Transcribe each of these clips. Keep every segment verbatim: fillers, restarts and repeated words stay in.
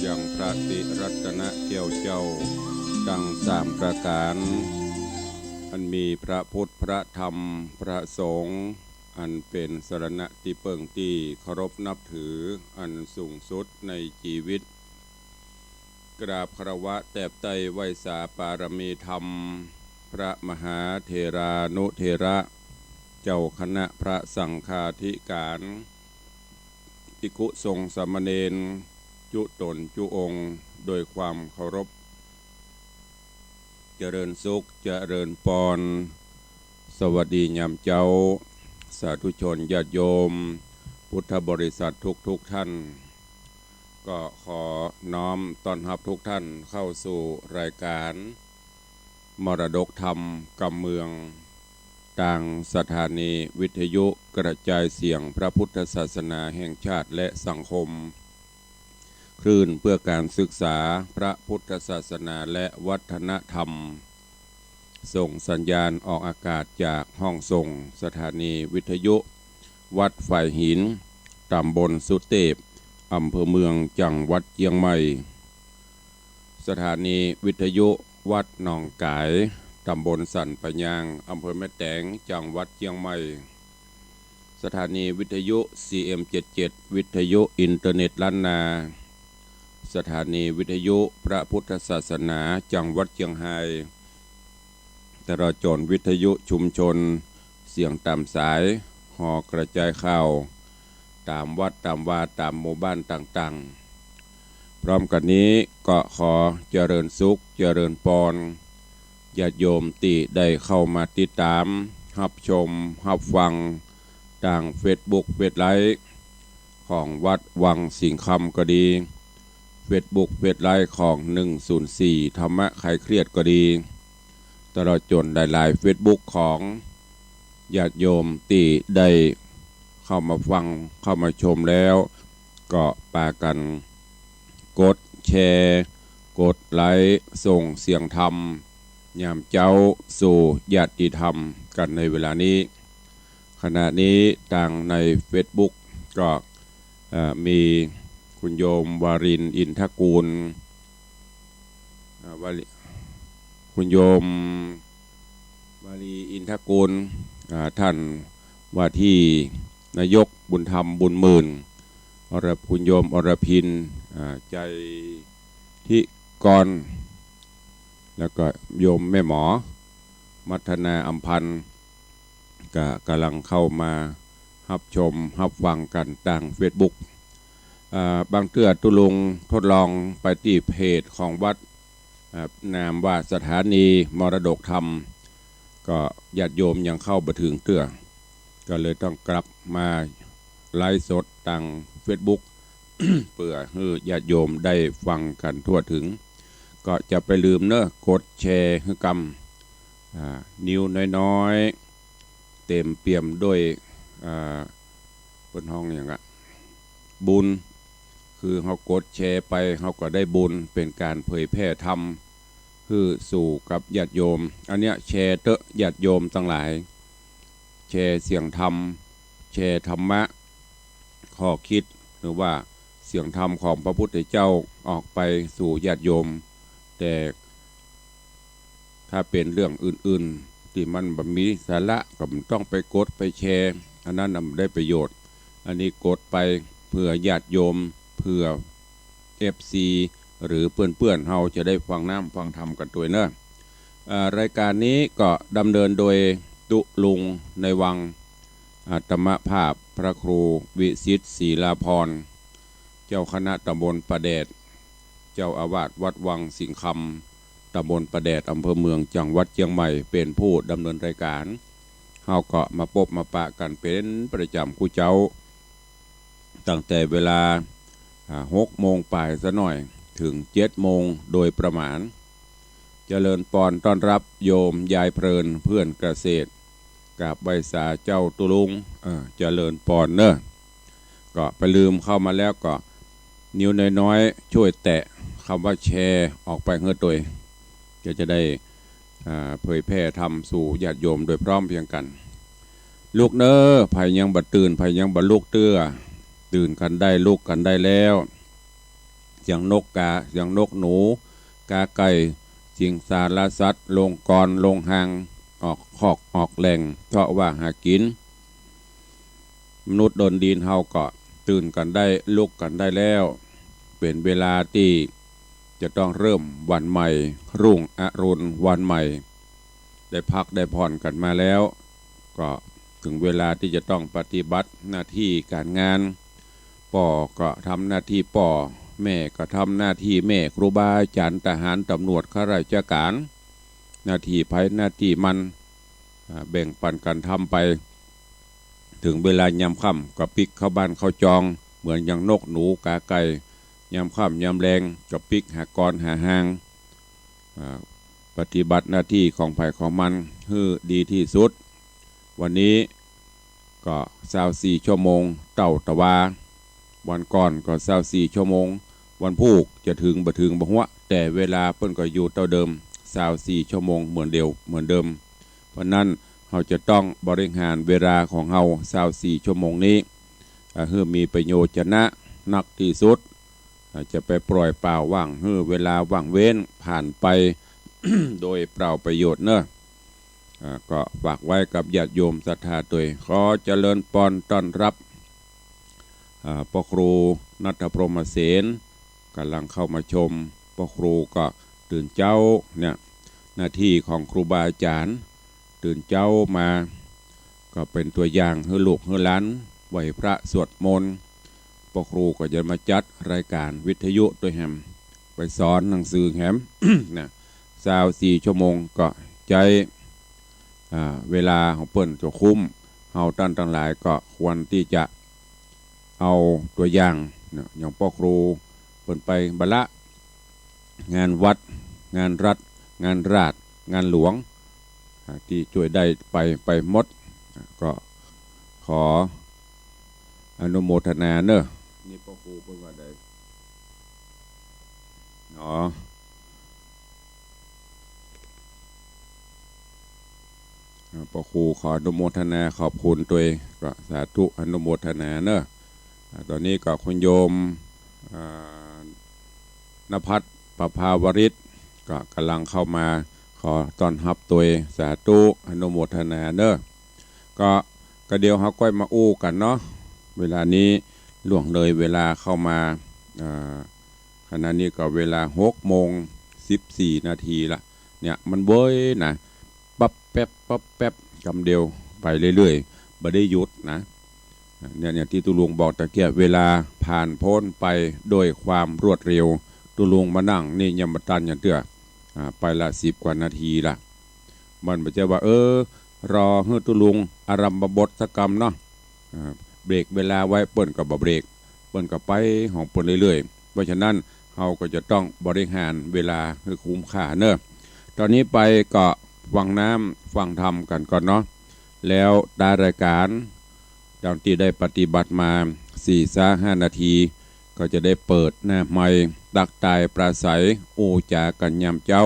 ยังพระติรัตนะแก้วเจ้าตังสามประก๋าน อันมีพระพุทธ พระธรรม พระสงฆ์ อันเป๋นสรณะตี้เปิ้งตี้เคารพนับถืออันสูงสุดในจีวิต กราบคารวะแตบใต้ไหว้สาปารมีธรรม พระมหาเถรานุเถระ เจ้าคณะพระสังฆาธิก๋าน ภิกขุสงฆ์สามเณร จุต๋นจุองค์ โดยความเคารพ เจริญสุข เจริญปอน สวัสดียามเจ๊า สาธุชนญาติโยม พุทธบริษัททุกๆ ท่าน ก็ขอน้อมต้อนฮับทุกท่านเข้าสู่รายการ มรดกธรรมกำเมือง ตางสถานีวิทยุกระจายเสียงพระพุทธศาสนาแห่งชาติและสังคม คลื่นเพื่อการศึกษาพระพุทธศาสนาและวัฒนธรรม ส่งสัญญาณออกอากาศจากห้องส่งสถานีวิทยุวัดฝายหิน ต๋ำบลสุเตพ อำเภอเมือง จังหวัดเจียงใหม่ สถานีวิทยุวัดหนองก๋าย ต๋ำบลสันป่ายยาง อำเภอแม่แตง จังหวัดเจียงใหม่ สถานีวิทยุ ซีเอ็มเจ็ดเจ็ด วิทยุอินเทอร์เน็ตล้านนา สถานีวิทยุพระพุทธศาสนาจังหวัดเจียงฮาย ตลอดจ๋นวิทยุชุมชนเสียงต๋ามสาย หอกระจายข่าว ต๋ามวัดต๋ามวาต๋ามหมู่บ้านต่างๆ พร้อมกั๋นนี้ก็ขอเจริญสุขเจริญปอน ญาติโยมตี้ได้เข้ามาติดต๋าม ฮับชม ฮับฟัง ตางเฟซบุ๊ก เฟซไลฟ์ ของวัดวังสิงห์คำก็ดี เฟซบุ๊ก เฟซไลฟ์ของ หนึ่งศูนย์สี่ ธรรมะคลายเครียดก็ดี ตลอดจ๋นหลายๆ เฟซบุ๊กของญาติโยมตี้ได้เข้ามาฟัง เข้ามาชมแล้ว ก็ปากั๋นกดแชร์ กดไลค์ ส่งเสียงธรรม ยามเจ๊าสู่ญาติธรรมกั๋นในเวลานี้ ขณะนี้ตางในเฟซบุ๊กก็ เอ่อ มีคุณโยมวารินทร์อินทกูล อ่า วาริ คุณโยมวารีอินทกูล อ่า ท่านว่าที่นายกบุญธรรม บุญหมื่น อร คุณโยมอรพิน อ่า ใจทิกร แล้วก็โยมแม่หมอ มัทนาอำพันธ์ ก็ก่ำลังเข้ามาฮับชมฮับฟังกั๋นตางเฟซบุ๊ก อ่า บางเตื้อตุ๊ลุงทดลองไปตี้เพจของวัด อ่า นามว่าสถานีมรดกธรรม ก็ญาติโยมยังเข้าบ่เถิงเตื้อ ก็เลยต้องกลับมาไลฟ์สดตางเฟซบุ๊ก เปื้อหื้อญาติโยมได้ฟังกั๋นทั่วเถิง ก็จะไปลืมเนาะ กดแชร์หื้อกำ อ่า นิ้วน้อยๆ เต๋มเปี่ยมด้วย อ่า เปิ้นฮ้องหยังอะ บุญ คือเฮากดแชร์ไป เฮาก็ได้บุญ เป๋นก๋านเผยแผ่ธรรม หื้อสู่กับญาติโยม อันเนี้ยแชร์เต๊อะญาติโยมตังหลาย แชร์เสียงธรรม แชร์ธรรมะ ข้อคิด หรือว่าเสียงธรรมของพระพุทธเจ้าออกไปสู่ญาติโยม แต่ ถ้าเป๋นเรื่องอื่นๆ ตี้มันบ่มีสาระ ก็บ่ต้องไปกดไปแชร์ อันนั้นน่ะบ่ได้ประโยชน์ อันนี้กดไปเผื่อญาติโยม เผื่อเอฟซี หรือเปื้อนๆ เฮาจะได้ฟังน้ำฟังธรรมกั๋นตวยเนาะ อ่า รายการนี้ก็ดำเนินโดยตุ๊ลุงในวัง อาตมภาพพระครูวิชิตศรีลาภรณ์ เจ้าคณะตำบลป่าแดด เจ้าอาวาสวัดวังสิงห์คำ ตำบลป่าแดด อำเภอเมือง จังหวัดเจียงใหม่ เป๋นผู้ดำเนินรายการ เฮาก็มาปบมาปะกั๋นเป๋นประจ๋ำกู้เจ๊า ตั้งแต่เวลา อ่า หกโมงป๋ายซะหน่อย เถิงเจ็ดโมงโดยประมาณ เจริญปอนต้อนฮับโยมยายเพลินเพื่อนเกษตร กราบไหว้สาเจ้าตุ๊ลุง เออ เจริญปอนเนาะ ก็ไปลืมเข้ามาแล้วก็ นิ้วน้อยๆ ช่วยแตะกำว่าแชร์ออกไปหื้อตวย ก็จะได้ อ่า เผยแผ่ธรรมสู่ญาติโยมโดยพร้อมเพรียงกั๋น ลุกเนาะ ใผยังบ่ตื่น ใผยังบ่ลุกเตื้อ ตื่นกั๋นได้ ลุกกั๋นได้แล้ว เสียงนกกา เสียงนกหนู กาไก่ สิงสารสัตว์ ลงกร ลงฮาง ออกคอก ออกแหล่ง เซาะว่าหากิ๋น มนุษย์ดนดินเฮาก็ตื่นกั๋นได้ ลุกกั๋นได้แล้ว เป๋นเวลาตี้จะต้องเริ่มวันใหม่ รุ่งอรุณวันใหม่ ได้พักได้ผ่อนกั๋นมาแล้ว ก็เถิงเวลาตี้จะต้องปฏิบัติหน้าตี้ก๋านงาน ป้อก็ทำหน้าตี้ป้อ แม่ก็ทำหน้าตี้แม่ ครูบาอาจ๋ารย์ ทหาร ตำรวจ ข้าราชก๋าน หน้าตี้ใผหน้าตี้มัน อ่า แบ่งปั๋นกั๋นทำไป เถิงเวลายามค่ำก็ปิ๊กเข้าบ้านเข้าจอง เหมือนอย่างนกหนูกาไก่ ยามค่ำยามแลงก็ปิ๊กหากรหาฮาง อ่า ปฏิบัติหน้าตี้ของใผของมันหื้อดีตี้สุด วันนี้ก็ซาวสี่ชั่วโมงเต้าตะวา วันก่อนก็ซาวสี่ชั่วโมง วันพูกจะเถิงบ่เถิงบ่ฮั้ว แต่เวลาเปิ้นก็อยู่เต้าเดิม ซาวสี่ชั่วโมงเหมือนเดียว เหมือนเดิม เพราะนั้นเฮาจะต้องบริหารเวลาของเฮา ซาวสี่ชั่วโมงนี้ อ่า หื้อมีประโยชน์จะนะนักตี้สุด อ่า จะไปปล่อยเปล่าว่าง หื้อเวลาว่างเว้นผ่านไป โดยเปล่าประโยชน์เนอะ อ่า ก็ฝากไว้กับญาติโยมศรัทธาตวย ขอเจริญปอนต้อนรับ อ่า ป้อครูณัฐพรหมเสน ก่ำลังเข้ามาชม ป้อครูก็ตื่นเจ๊าเนี่ย หน้าตี้ของครูบาอาจ๋ารย์ ตื่นเจ๊ามา ก็เป๋นตั๋วอย่างหื้อลูกหื้อหลาน ไหว้พระสวดมนต์ ป้อครูก็จะมาจัดรายก๋านวิทยุตวยแหม ไปสอนหนังสือแหม นะ ซาวสี่ชั่วโมงก็ใจ๊ อ่า เวลาของเปิ้นจะคุ้ม เฮาต้านตังหลายก็ควรตี้จะเอาตั๋วอย่างเนาะ อย่างป้อครูเปิ้นไปบาละ งานวัด งานรัฐ งานราช งานหลวง อ่า ตี้จ้วยได้ไป ไปหมด อ่า ก็ขออนุโมทนาเนอะ นี่ป้อครูเปิ้นว่าใด อ๋อ อ่า ป้อครูขออนุโมทนาขอบคุณตวย ก็สาธุอนุโมทนาเนอะ อ่า ต๋อนนี้ก็คุณโยม อ่า ณภัทร ประภาวริต ก็ก่ำลังเข้ามา ขอต้อนฮับตวย สาธุอนุโมทนาเนอะ ก็ ก็เดี๋ยวเฮาก้อยมาอู้กั๋นเนาะ เวลานี้ล่วงเลยเวลาเข้ามา อ่า ขณะนี้ก็เวลาหกโมงสิบสี่นาทีละ เนี่ยมันเว้ยนะ ปั๊บแป๊บ ปั๊บแป๊บ กำเดียวไปเรื่อยๆ บ่ได้หยุดนะ เนี่ย เนี่ยตี้ตุ๊ลุงบอกตะเกียะ เวลาผ่านพ้นไปด้วยความรวดเร็ว ตุ๊ลุงมานั่งนี่ยังบ่ตันหยังเตื้อ อ่า ไปละสิบกว่านาทีละ มันบ่ใจ้ว่า เออ รอหื้อตุ๊ลุงอารัมภบทสักกำเนาะ อ่า เบรกเวลาไว้ เปิ้นก็บ่เบรก เปิ้นก็ไปของเปิ้นเรื่อยๆ เพราะฉะนั้นเฮาก็จะต้องบริหารเวลาหื้อคุ้มค่าเนอะ ต๋อนนี้ไปก็ฟังน้ำฟังธรรมกั๋นก่อนเนาะ แล้วต้านรายก๋าน ดังตี้ได้ปฏิบัติมาสี่ซะห้านาที ก็จะได้เปิดหน้าไมค์ ตั๊กตายปราศรัย อู้จ๋ากั๋นยามเจ๊า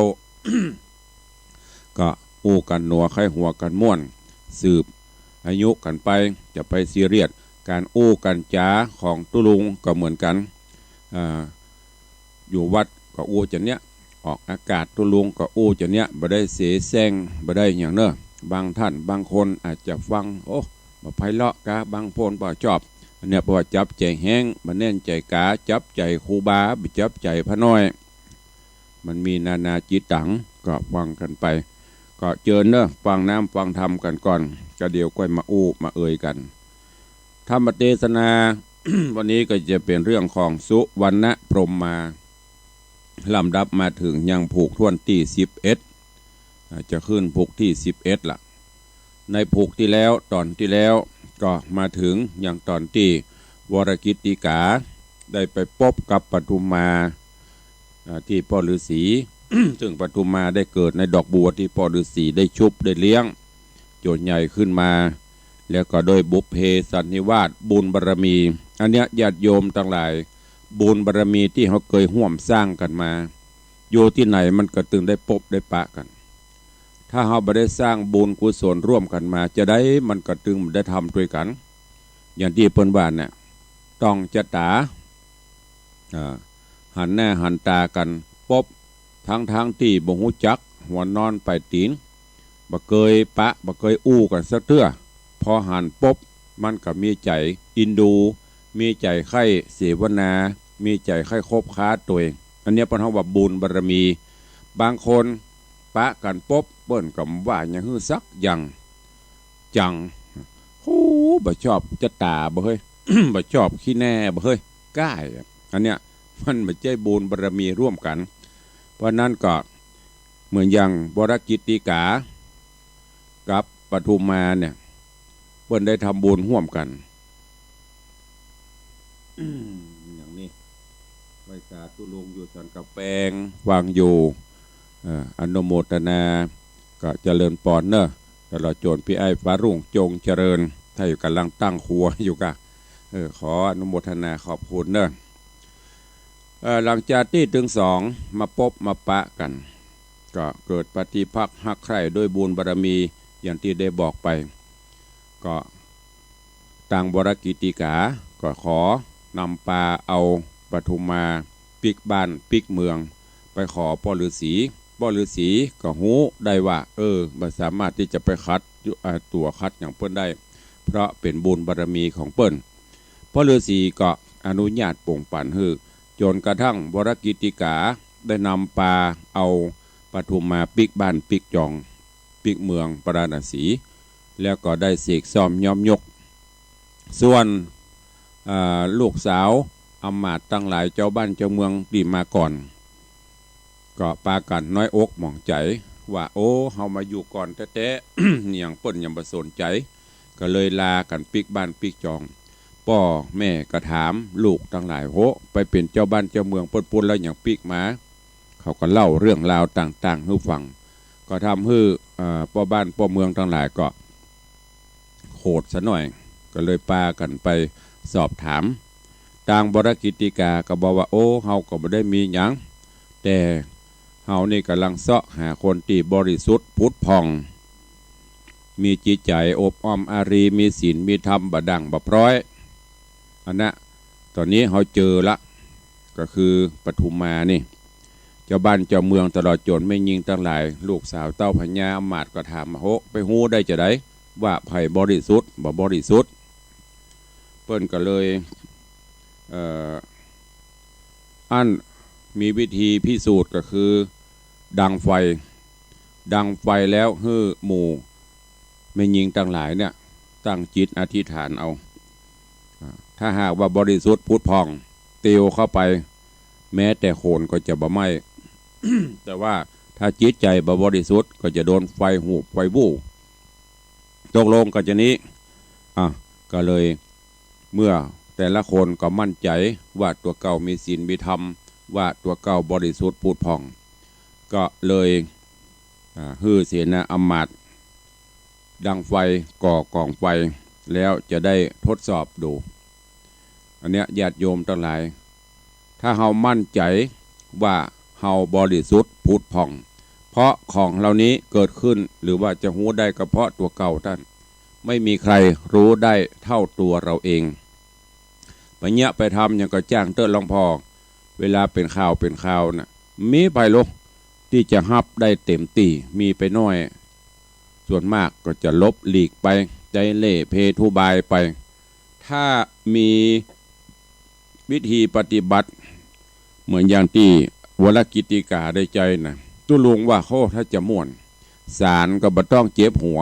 ก็อู้กั๋นหนัวใค่หัวกั๋นม่วน สืบอายุกั๋นไป จะไปซีเรียส ก๋านอู้ก๋านจ๋าของตุ๊ลุงก็เหมือนกั๋น อ่า อยู่วัดก็อู้จะเนี้ย ออกอากาศตุ๊ลุงก็อู้จะเนี้ย บ่ได้เสแสร้ง บ่ได้หยังเนอะ บางต้านบางคนอาจจะฟัง โอ้ บ่ไพเราะกา บางคนบ่จอบ อันเนี้ยเพราะว่าจับใจ๋แฮง บ่แน่นใจ๋กา จับใจ๋ครูบา บ่จับใจ๋พระน้อย มันมีนานาจิตตัง ก็ฟังกั๋นไป ก็เจิญเนอะ ฟังน้ำฟังธรรมกั๋นก่อน ก็เดี๋ยวก้อยมาอู้มาเอ่ยกั๋น ธรรมเตสนา วันนี้ก็จะเป๋นเรื่องของสุวรรณพรหมมา ลำดับมาเถิงยังผูกถ้วนตี้สิบเอ็ด อ่า จะขึ้นผูกตี้สิบเอ็ดละ ในผูกตี้แล้ว ต๋อนตี้แล้ว ก็มาเถิงยังต๋อนตี้วรกิตติกา ได้ไปปบกับปทุมมา อ่า ตี้ป้อฤๅษี ซึ่งปทุมมาได้เกิดในดอกบัวตี้ป้อฤๅษีได้ชุบได้เลี้ยง จ๋นใหญ่ขึ้นมา แล้วก็โดยบุพเพสันนิวาสบุญบารมี อันเนี้ยญาติโยมตังหลาย บุญบารมีตี้เฮาเกยฮ่วมสร้างกั๋นมา อยู่ตี้ไหนมันก็ตึงได้ปบได้ปะกั๋น ถ้าเฮาบ่ได้สร้างบุญกุศลร่วมกั๋นมา จาใดมันก็ตึงบ่ได้ทำตวยกั๋น อย่างตี้เปิ้นว่าเนี่ย ต้องจะต๋า อ่า ห หันหน้าหันต๋ากั๋นปบ ตึงๆ ตี้บ่ฮู้จักหัวนอนป๋ายตี๋น บ่เกยปะ บ่เกยอู้กั๋นสักเตื้อ พอหันปบ มันก็มีใจ๋อินดู มีใจ๋ใค่เสวนา มีใจ๋ใค่คบค้าตวย อันเนี้ยเปิ้นฮ้องว่าบุญบารมี บางคนปะกั๋นปบ เปิ้นก็บ่ว่าหยังหื้อสักอย่าง จัง โห บ่ชอบจะต๋าบ่เฮ้ย บ่ชอบขี้แหน่บ่เฮ้ย ก้าย อันเนี้ย มันบ่ใจ้บุญบารมีร่วมกั๋น เพราะนั้นก็เหมือนอย่างวรกิตติกา กับปทุมมาเนี่ย เปิ้นได้ทำบุญฮ่วมกั๋น อย่างนี้ ไหว้สาตุ๊ลุงอยู่สันกำแปง ฟังอยู่ เอ่อ อนุโมทนา ก็เจริญปอนเน่อ ตลอดจ๋นปี้อ้ายฟ้ารุ่งจงเจริญ ถ้าอยู่ก่ำลังตั้งครัวอยู่ก่ะ เออ ขออนุโมทนาขอบคุณเน่อ เอ่อ หลังจากตี้ตึงสองมาปบมาปะกั๋น ก็เกิดปฏิภักษ์ฮักใคร่ด้วยบุญบารมี อย่างตี้ได้บอกไป ก็ตางวรกิตติกา ก็ขอนำปาเอาปทุมมาปิ๊กบ้านปิ๊กเมือง ไปขอป้อฤๅษี ป้อฤๅษีก็ฮู้ได้ว่า เออ บ่สามารถตี้จะไปขัดอยู่ อ่า ตั๋วขัดหยังเปิ้นได้ เพราะเป๋นบุญบารมีของเปิ้น ป้อฤๅษีก็อนุญาตปงปั๋นหื้อ จ๋นกระทั่งวรกิตติกาได้นำปาเอาปทุมมาปิ๊กบ้านปิ๊กจอง ปิ๊กเมืองปาราณสี แล้วก็ได้เสกซ่อมย้อมยก ส่วน อ่า ลูกสาวอำมาตย์ตังหลาย เจ้าบ้านเจ้าเมืองตี้มาก่อน ก็ปากั๋นน้อยอกหมองใจ๋ว่า โอ้ เฮามาอยู่ก่อนแต๊ๆ หยังเปิ้นยังบ่สนใจ๋ ก็เลยลากั๋นปิ๊กบ้านปิ๊กจอง ป้อแม่ก็ถามลูกตังหลาย โห ไปเป๋นเจ้าบ้านเจ้าเมืองเปิ้นปู้นแล้วหยังปิ๊กมา เขาก็เล่าเรื่องราวต่างๆ หื้อฟัง ก็ทำหื้อ เอ่อ ป้อบ้านป้อเมืองตังหลายก็โขดซะหน่อย ก็เลยปากั๋นไปสอบถาม ตางวรกิตติกาก็บอกว่า โอ้ เฮาก็บ่ได้มีหยัง แต่เฮานี่ก่ำลังเซาะหาคนตี้บริสุทธิ์ผุดผ่อง มีจิตใจ๋อบอ้อมอารี มีศีลมีธรรมบ่ด่างบ่พร้อย อันนะ ต๋อนนี้เฮาเจอละ ก็คือปทุมมานี่ เจ้าบ้านเจ้าเมืองตลอดจ๋นแม่ญิงตังหลาย ลูกสาวเต้าพญาอำมาตย์ก็ถามมา โห ไปฮู้ได้จาใดว่าใผบริสุทธิ์บ่บริสุทธิ์ เปิ้นก็เลย เอ่อ อั้นมีวิธีพิสูจน์ก็คือดังไฟ ดังไฟแล้วหื้อหมู่แม่ญิงตังหลายเนี่ยตั้งจิตอธิษฐานเอา อ่า ถ้าหากว่าบริสุทธิ์ผุดผ่อง ติวเข้าไป แม้แต่โขนก็จะบ่ไหม้ แต่ว่าถ้าจิตใจ๋บ่บริสุทธิ์ก็จะโดนไฟหูบไฟบู่ ตกลงกั๋นจานี้ อ่ะ ก็เลย เมื่อแต่ละคนก็มั่นใจ๋ว่าตั๋วเก่ามีศีลมีธรรม ว่าตั๋วเก่าบริสุทธิ์ผุดผ่อง ก็เลย อ่า หื้อเสนาอำมาตย์ดังไฟ ก่อกองไฟ แล้วจะได้ทดสอบดู อันเนี้ยญาติโยมตังหลาย ถ้าเฮามั่นใจ๋ว่าเฮาบริสุทธิ์ผุดผ่อง เพราะของเหล่านี้เกิดขึ้นหรือว่าจะฮู้ได้ก็เพราะตั๋วเก่าเต้านั้น ไม่มีใครฮู้ได้เต้าตั๋วเฮาเอง ไปเยียะไปทำหยังก็จ้างเต๊อะหลวงพ่อ เวลาเป๋นข่าวเป๋นข่าวน่ะ มีใผโลตี้จะฮับได้เต๋มตี้ มีไปน้อย ส่วนมากก็จะหลบหลีกไป ใจ๊เล่ห์เพทุบายไป ถ้ามีวิธีปฏิบัติ เหมือนอย่างตี้วรกิตติกาได้ใจ๊น่ะ ตุ๊ลุงว่า โอ้ ถ้าจะม่วน ศาลก็บ่ต้องเจ็บหัว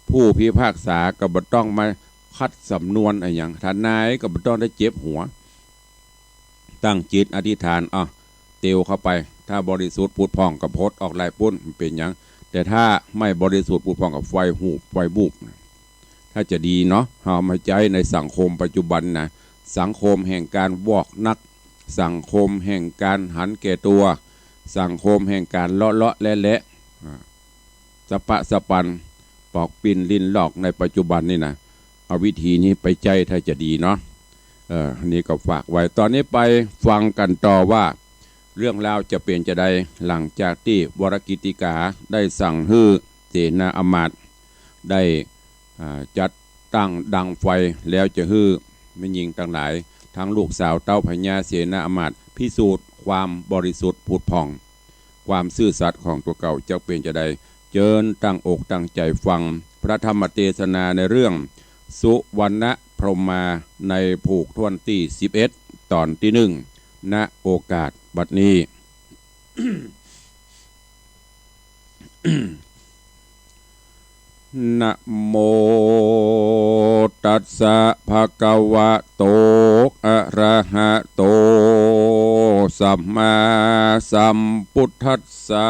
ผู้พิพากษาก็บ่ต้องมาคัดสำนวนอะหยัง ทนายก็บ่ต้องได้เจ็บหัว ตั้งจิตอธิษฐาน อ่ะ ติวเข้าไป ถ้าบริสุทธิ์ผุดผ่องก็ผดออกได้ปู้น บ่เป๋นหยัง แต่ถ้าไม่บริสุทธิ์ผุดผ่องก็ไฟหูบไฟบูบ ถ้าจะดีเนาะ เอามาใจ๊ในสังคมปัจจุบันนะ สังคมแห่งการวอกนัก สังคมแห่งการหันแก่ตัว สังคมแห่งการเลาะเลาะแหละแหละ อ่า สะปะสะปัน ปอกปิ้นลิ้นลอกในปัจจุบันนี่นะ เอาวิธีนี้ไปใจ๊ถ้าจะดีเนาะ เอ่อ นี่ก็ฝากไว้ ต๋อนนี้ไปฟังกั๋นต่อว่า เรื่องราวจะเป๋นจาใด หลังจากตี้วรกิตติกาได้สั่งหื้อเสนาอำมาตย์ได้ อ่า จัดตั้งดังไฟ แล้วจะหื้อแม่ญิงตังหลาย ทั้งลูกสาวเต้าพญาเสนาอำมาตย์ พิสูจน์ความบริสุทธิ์ผุดผ่อง ความซื่อสัตย์ของตั๋วเก่าจักเป๋นจาใด เจิญตั้งอกตั้งใจ๋ฟัง พระธรรมเตสนาในเรื่อง สุวรรณพรหมา ในผูกถ้วนตี้สิบเอ็ด ต๋อนตี้หนึ่ง ณ โอกาสบัดนี้ นะโมตัสสะ ภะคะวะโต อะระหะโต สัมมาสัมพุทธัสสะ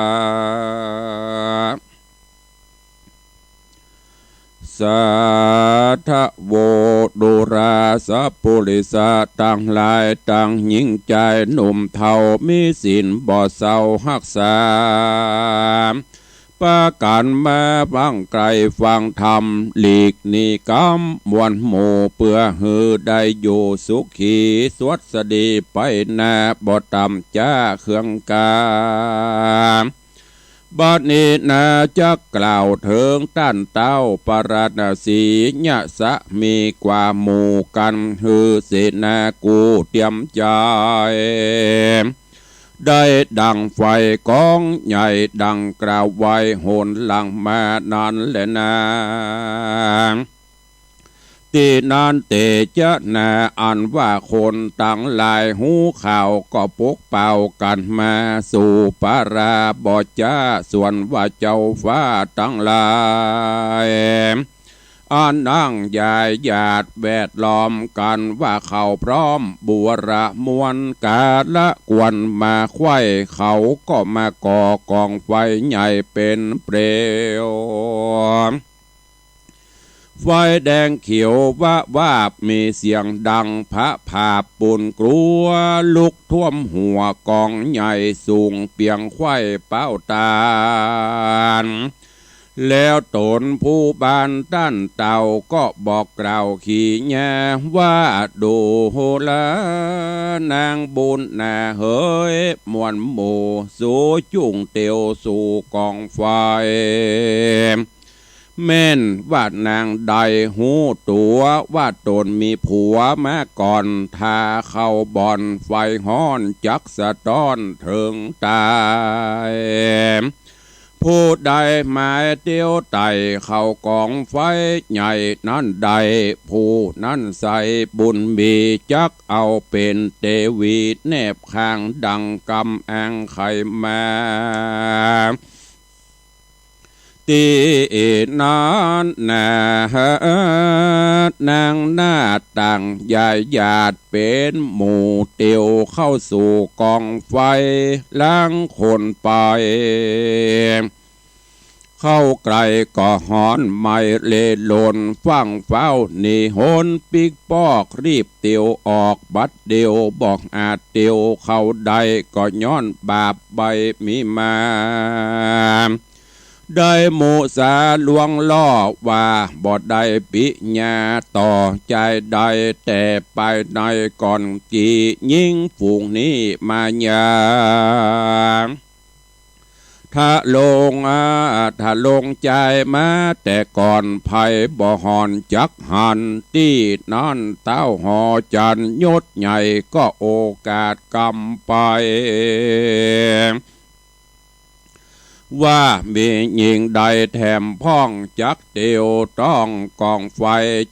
สาธะโว ดูราสะปุริสะตังหลาย ตังญิงจายหนุ่มเฒ่า มีศีลบ่เศร้าฮักษา ปากั๋นมาฟังใคร่ฟังธรรม หลีกหนีก๋ำมวลหมู่ เปื้อหื้อได้อยู่สุขี สวัสดีไปหน้า บ่ต่ำจ๊าเคืองกา บัดนี้นาจักกล่าวเถิงต้านเต้าปาราณสี ยะสะมีกว่าหมู่กั๋น หื้อเสนากู้เตรียมใจ๋ ได้ดั่งไฟก๋องใหญ่ ดั่งกล่าวไว้หนหลังมานั้นแลนา ตี้นั้นเตจะนา อันว่าคนตังหลายฮู้ข่าว ก็ปกเป่ากั๋นมาสู่ปาราบ่จ๊า ส่วนว่าเจ้าฟ้าตังหลาย อันนั่งยายหยาดแวดล้อมกั๋น ว่าเขาพร้อมบูรมวล กาละกวนมาใคว่ เขาก็มาก่อกองไฟใหญ่เป๋นเปลว ไฟแดงเขียววะวาบ มีเสียงดังพะผาบ ปูนกลัวลุกท่วมหัว ก๋องใหญ่สูงเปียงไขว้เป๊าตาน แล้วต๋นผู้บ้านต้านเต้า ก็บอกกล่าวขีแยว่า ดูรา นางบุญนาเหย มวลหมู่สูจุ่งเตียวสู่ก๋องไฟ แม่นว่านางได้ฮู้ตั๋วว่าต๋นมีผัวมาก่อน ถ้าเข้าบ่อนไฟฮ้อนจักสะต้อนเถิงต๋าย ผู้ใดหมายเตียวไต่เข้าก๋องไฟใหญ่นั้นได้ ผู้นั้นใสบุญมี จักเอาเป๋นเตวีแนบข้างดั่งกำอางไขมา ตี้นั้นนา นางหน้าต่างยายหยาดเป๋นหมู่เตียวเข้าสู่ก๋องไฟ ล้างคนไป เข้าใกล้ก็ฮ้อนไหม้เละหล่น ฟั่งฟ้าวหนีหนปิ๊กปอก รีบเตียวออกบัดเดียว บ่อาจเตียวเข้าได้ ก็ย้อนบาปใบมีมา ได้มุสาลวงล่อว่า บ่ได้ปิญญาต่อจายใด แต่ไปในก่อน กี่ญิงฝูงนี้มายา ทะลง อ่า ทะลงจายมาแต่ก่อน ไผบ่ห่อนจักหัน ตี้นั้นเต้าหอจันทร์ยศใหญ่ ก็โอกาสกำไป ว่ามีญิงใดแถมพ่องจักเตียวต้องก๋องไฟ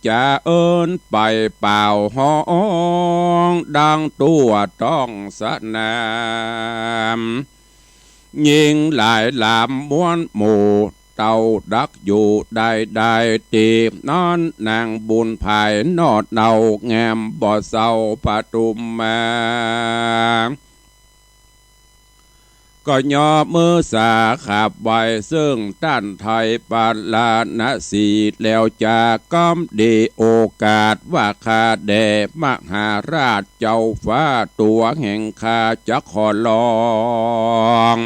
จะเอิ้นไปเป่าฮ้องดังตั๋วต้องสนาม ญิงหลายหลามมวลหมู่ เต้าดักอยู่ได้ได้ ตี้นั้นนางบุญภายนอดเนา งามบ่เศร้าปทุมมา ก็ยอมมือสาขาบไหว้ซึ่งต้านไทยปาราณสี แล้วจากกำดีโอกาสว่า ข้าแด่มหาราชเจ้าฟ้าตั๋วแห่งข้าจักขอลอง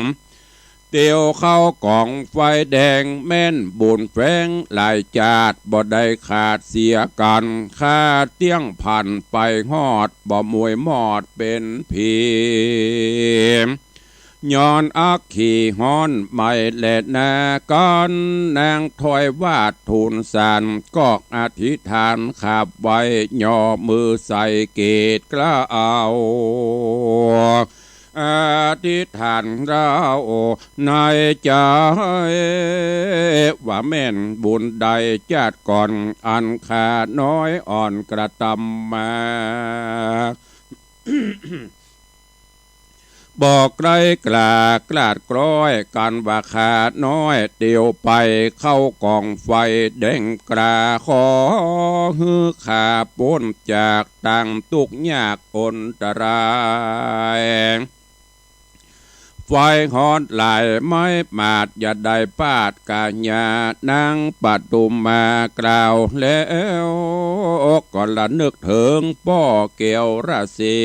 เตียวเข้าก๋องไฟแดง แม่นบุญแฝงหลายจาติ บ่ได้ขาดเสียกั๋น ข้าเตี้ยงผันไปฮอด บ่มวยมอดเป๋นผี ย้อนอักขีฮ้อนไหม้แลนา กั๋นนางถวายวาตรทูลสาร ก็อธิษฐานขาบไหว้ ย่อมือใส่เกศกล่าว อธิษฐานกล่าวในใจ๋ ว่าแม่นบุญใดจาติก่อน อันข้าน้อยอ่อนกระตำมา บ่ใคร่กล้ากลาดกล้อย กั๋นว่าข้าน้อยเตียวไป เข้ากองไฟแดงกล้า ขอหื้อข้าป๊นจากตางตุ๊กข์ยากอันตราย ไฟฮ้อนหลายไม้หมาด อย่าได้ปาดก๋ายา นางปทุมมากล่าวแล้ว ก็ระนึกเถิงป้อแก้วราศี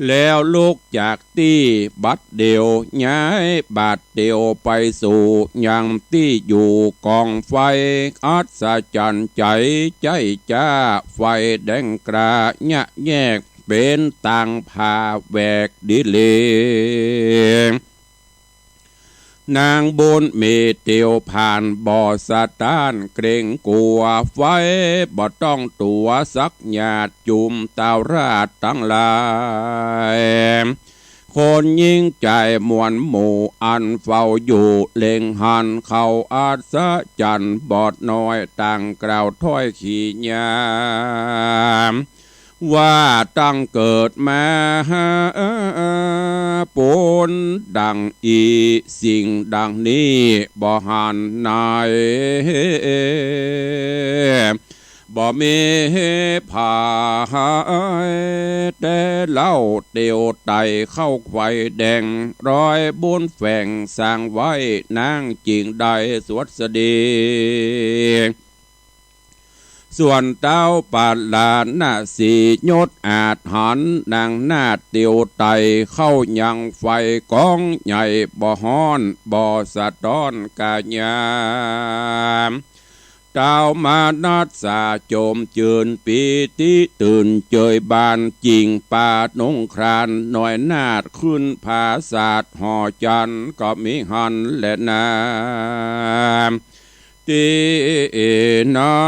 แล้วลุกจากตี้บัดเดี่ยว ย้ายบาดเดี่ยวไปสู่ยังตี้อยู่ กองไฟอัศจรรย์ใจ๋ ใจ๊จ๊าไฟแดงกล้า เยียะแยกเป๋นตางผ่าแหวกดีหลี นางบุญมีเตียวผ่านบ่สะต้านเกรงกั๋ว ไฟบ่ต้องตั๋วสักหยาด จุมเต้าราชตังหลาย คนญิงจายมวลหมู่ อันเฝ้าอยู่เล็งหัน เขาอัศจรรย์บ่น้อย ต่างกล่าวถ้อยขียาม ว่าตั้งเกิดมา ปูนดั่งอี้ สิ่งดั่งนี้บ่หันไหน บ่มีผาย แต่เล่าเตียวไต่เข้าไฟแดง รอยบุญแฝงสร้างไว้ นางจึงได้สวัสดี ส่วนเต้าปาราณสี ยศอาจหัน นางนาฏเตียวไต่ เข้ายังไฟกองใหญ่ บ่ฮ้อนบ่สะท้อนก๋ายา เต้ามานัสสาโจมจืน ปีติตื่นเจยบาน จิ่งปาดงคราน น้อยนาฏขึ้นผาสาด หอจันทร์ก็มีหันแลนา ตี้นั้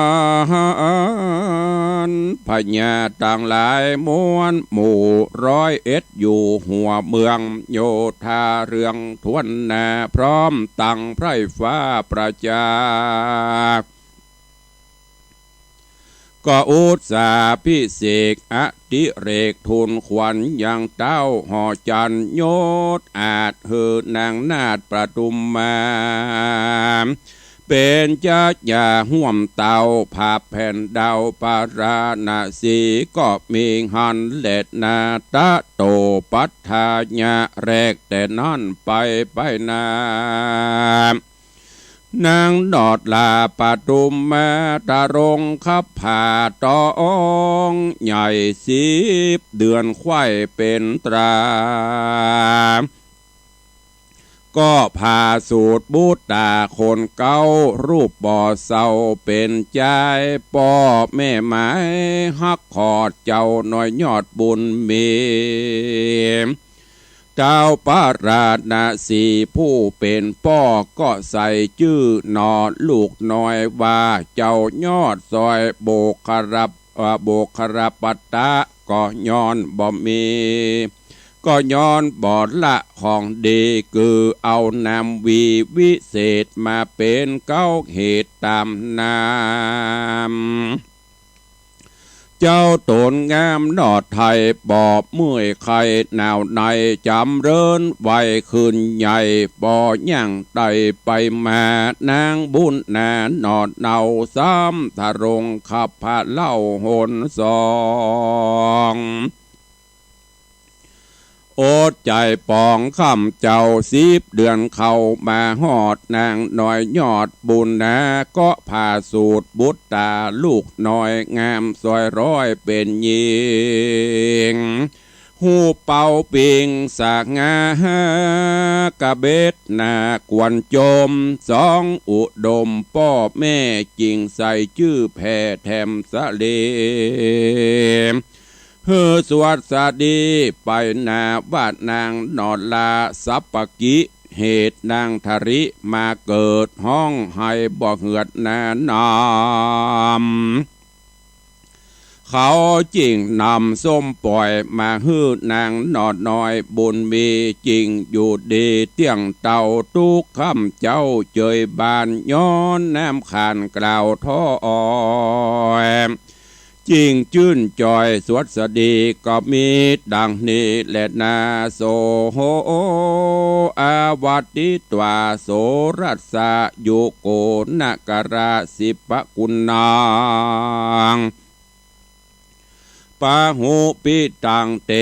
นพญาตังหลายมวลหมู่ ร้อยเอ็ดอยู่หัวเมือง โยธาเรืองถ้วนหน้า พร้อมตังไพร่ฟ้าประจา ก็อุสสาพิเศษอดิเรก ทูลขวัญยังเต้าหอจันทร์ ยศอาจหื้อนางนาฏปทุมมา เป๋นชายาฮ่วมเต้า ผาบแผ่นดาวปาราณสี ก็มีหันแลนา ตะโตปัฏฐายะ แรกแต่นั้นไปไปนา นางนอดลาปทุมมา ทรงคับผาตองใหญ่ สิบเดือนใคว่เป๋นตรา ก็ผ่าสูติบุตราคนเก๊า รูปบ่เศร้าเป๋นจาย ป้อแม่หมายฮักขอด เจ้าน้อยยอดบุญมี เต้าปาราณสีผู้เป๋นป้อ ก็ใส่จื้อหนอลูกน้อยว่า เจ้ายอดสอย โบคระ เอ่อ โบคระปัตตะ ก็ย้อนบ่มี ก็ย้อนบ่ละของดี คือเอานามวีวิเศษ มาเป๋นเก๊าเหตุต๋ามนาม เจ้าต๋นงามนอดไทย บ่เมื่อยไข้หนาวใน จ๋ำเริญวัยขึ้นใหญ่ บ่ยั้งไต่ไปมา นางบุญนานอดเนา ซ้ำทรงคับผาเล่าหนสอง อดใจ๋ปองค่ำเจ้า สิบเดือนเข้ามาฮอด นางน้อยยอดบุญนา ก็ผ่าสูติบุตราลูกน้อย งามสอยร้อยเป๋นญิง ฮูปเป่าปิงสง่ากระเบศ หน้ากวนจม สองอุดมป้อแม่ จิ่งใส่จื้อแผ่แถมสะเล หื้อสวัสดีไปนาว่านางนอราสัปปกิ เหตุนางทริมาเกิดฮ้องไห้บ่เหือดนาน้ำ เขาจึงนำส้มป่อยมาหื้อนางนอน้อยบุญมี จึงอยู่ดีเตี้ยงเต้า ตุ๊กค่ำเจ๊าเจยบาน ย้อนน้ำขานกล่าวถ้อย จึงจื้นจอยสวัสดี ก็มีดังนี้แลนา โส อาวติตวา โสรัสสะ ยุโกนกราสิปกุณัง ปะหุปิตัง เต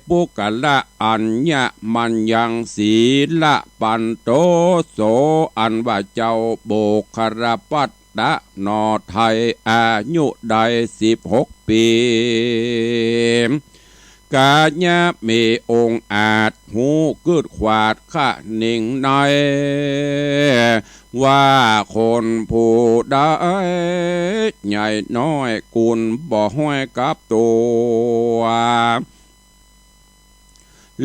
ปุคคละ อัญญมัญญัง สีละปันโต โส อันว่าเจ้า โบคคละปัตตะ หน่อไทย อายุได้สิบหกปี๋ กายะ มีองค์อาจ ฮู้กึ๊ดขวาดคะนิงใน ว่าคนผู้ใด ใหญ่น้อยกุนบ่ฮ้อยกับตั๋ว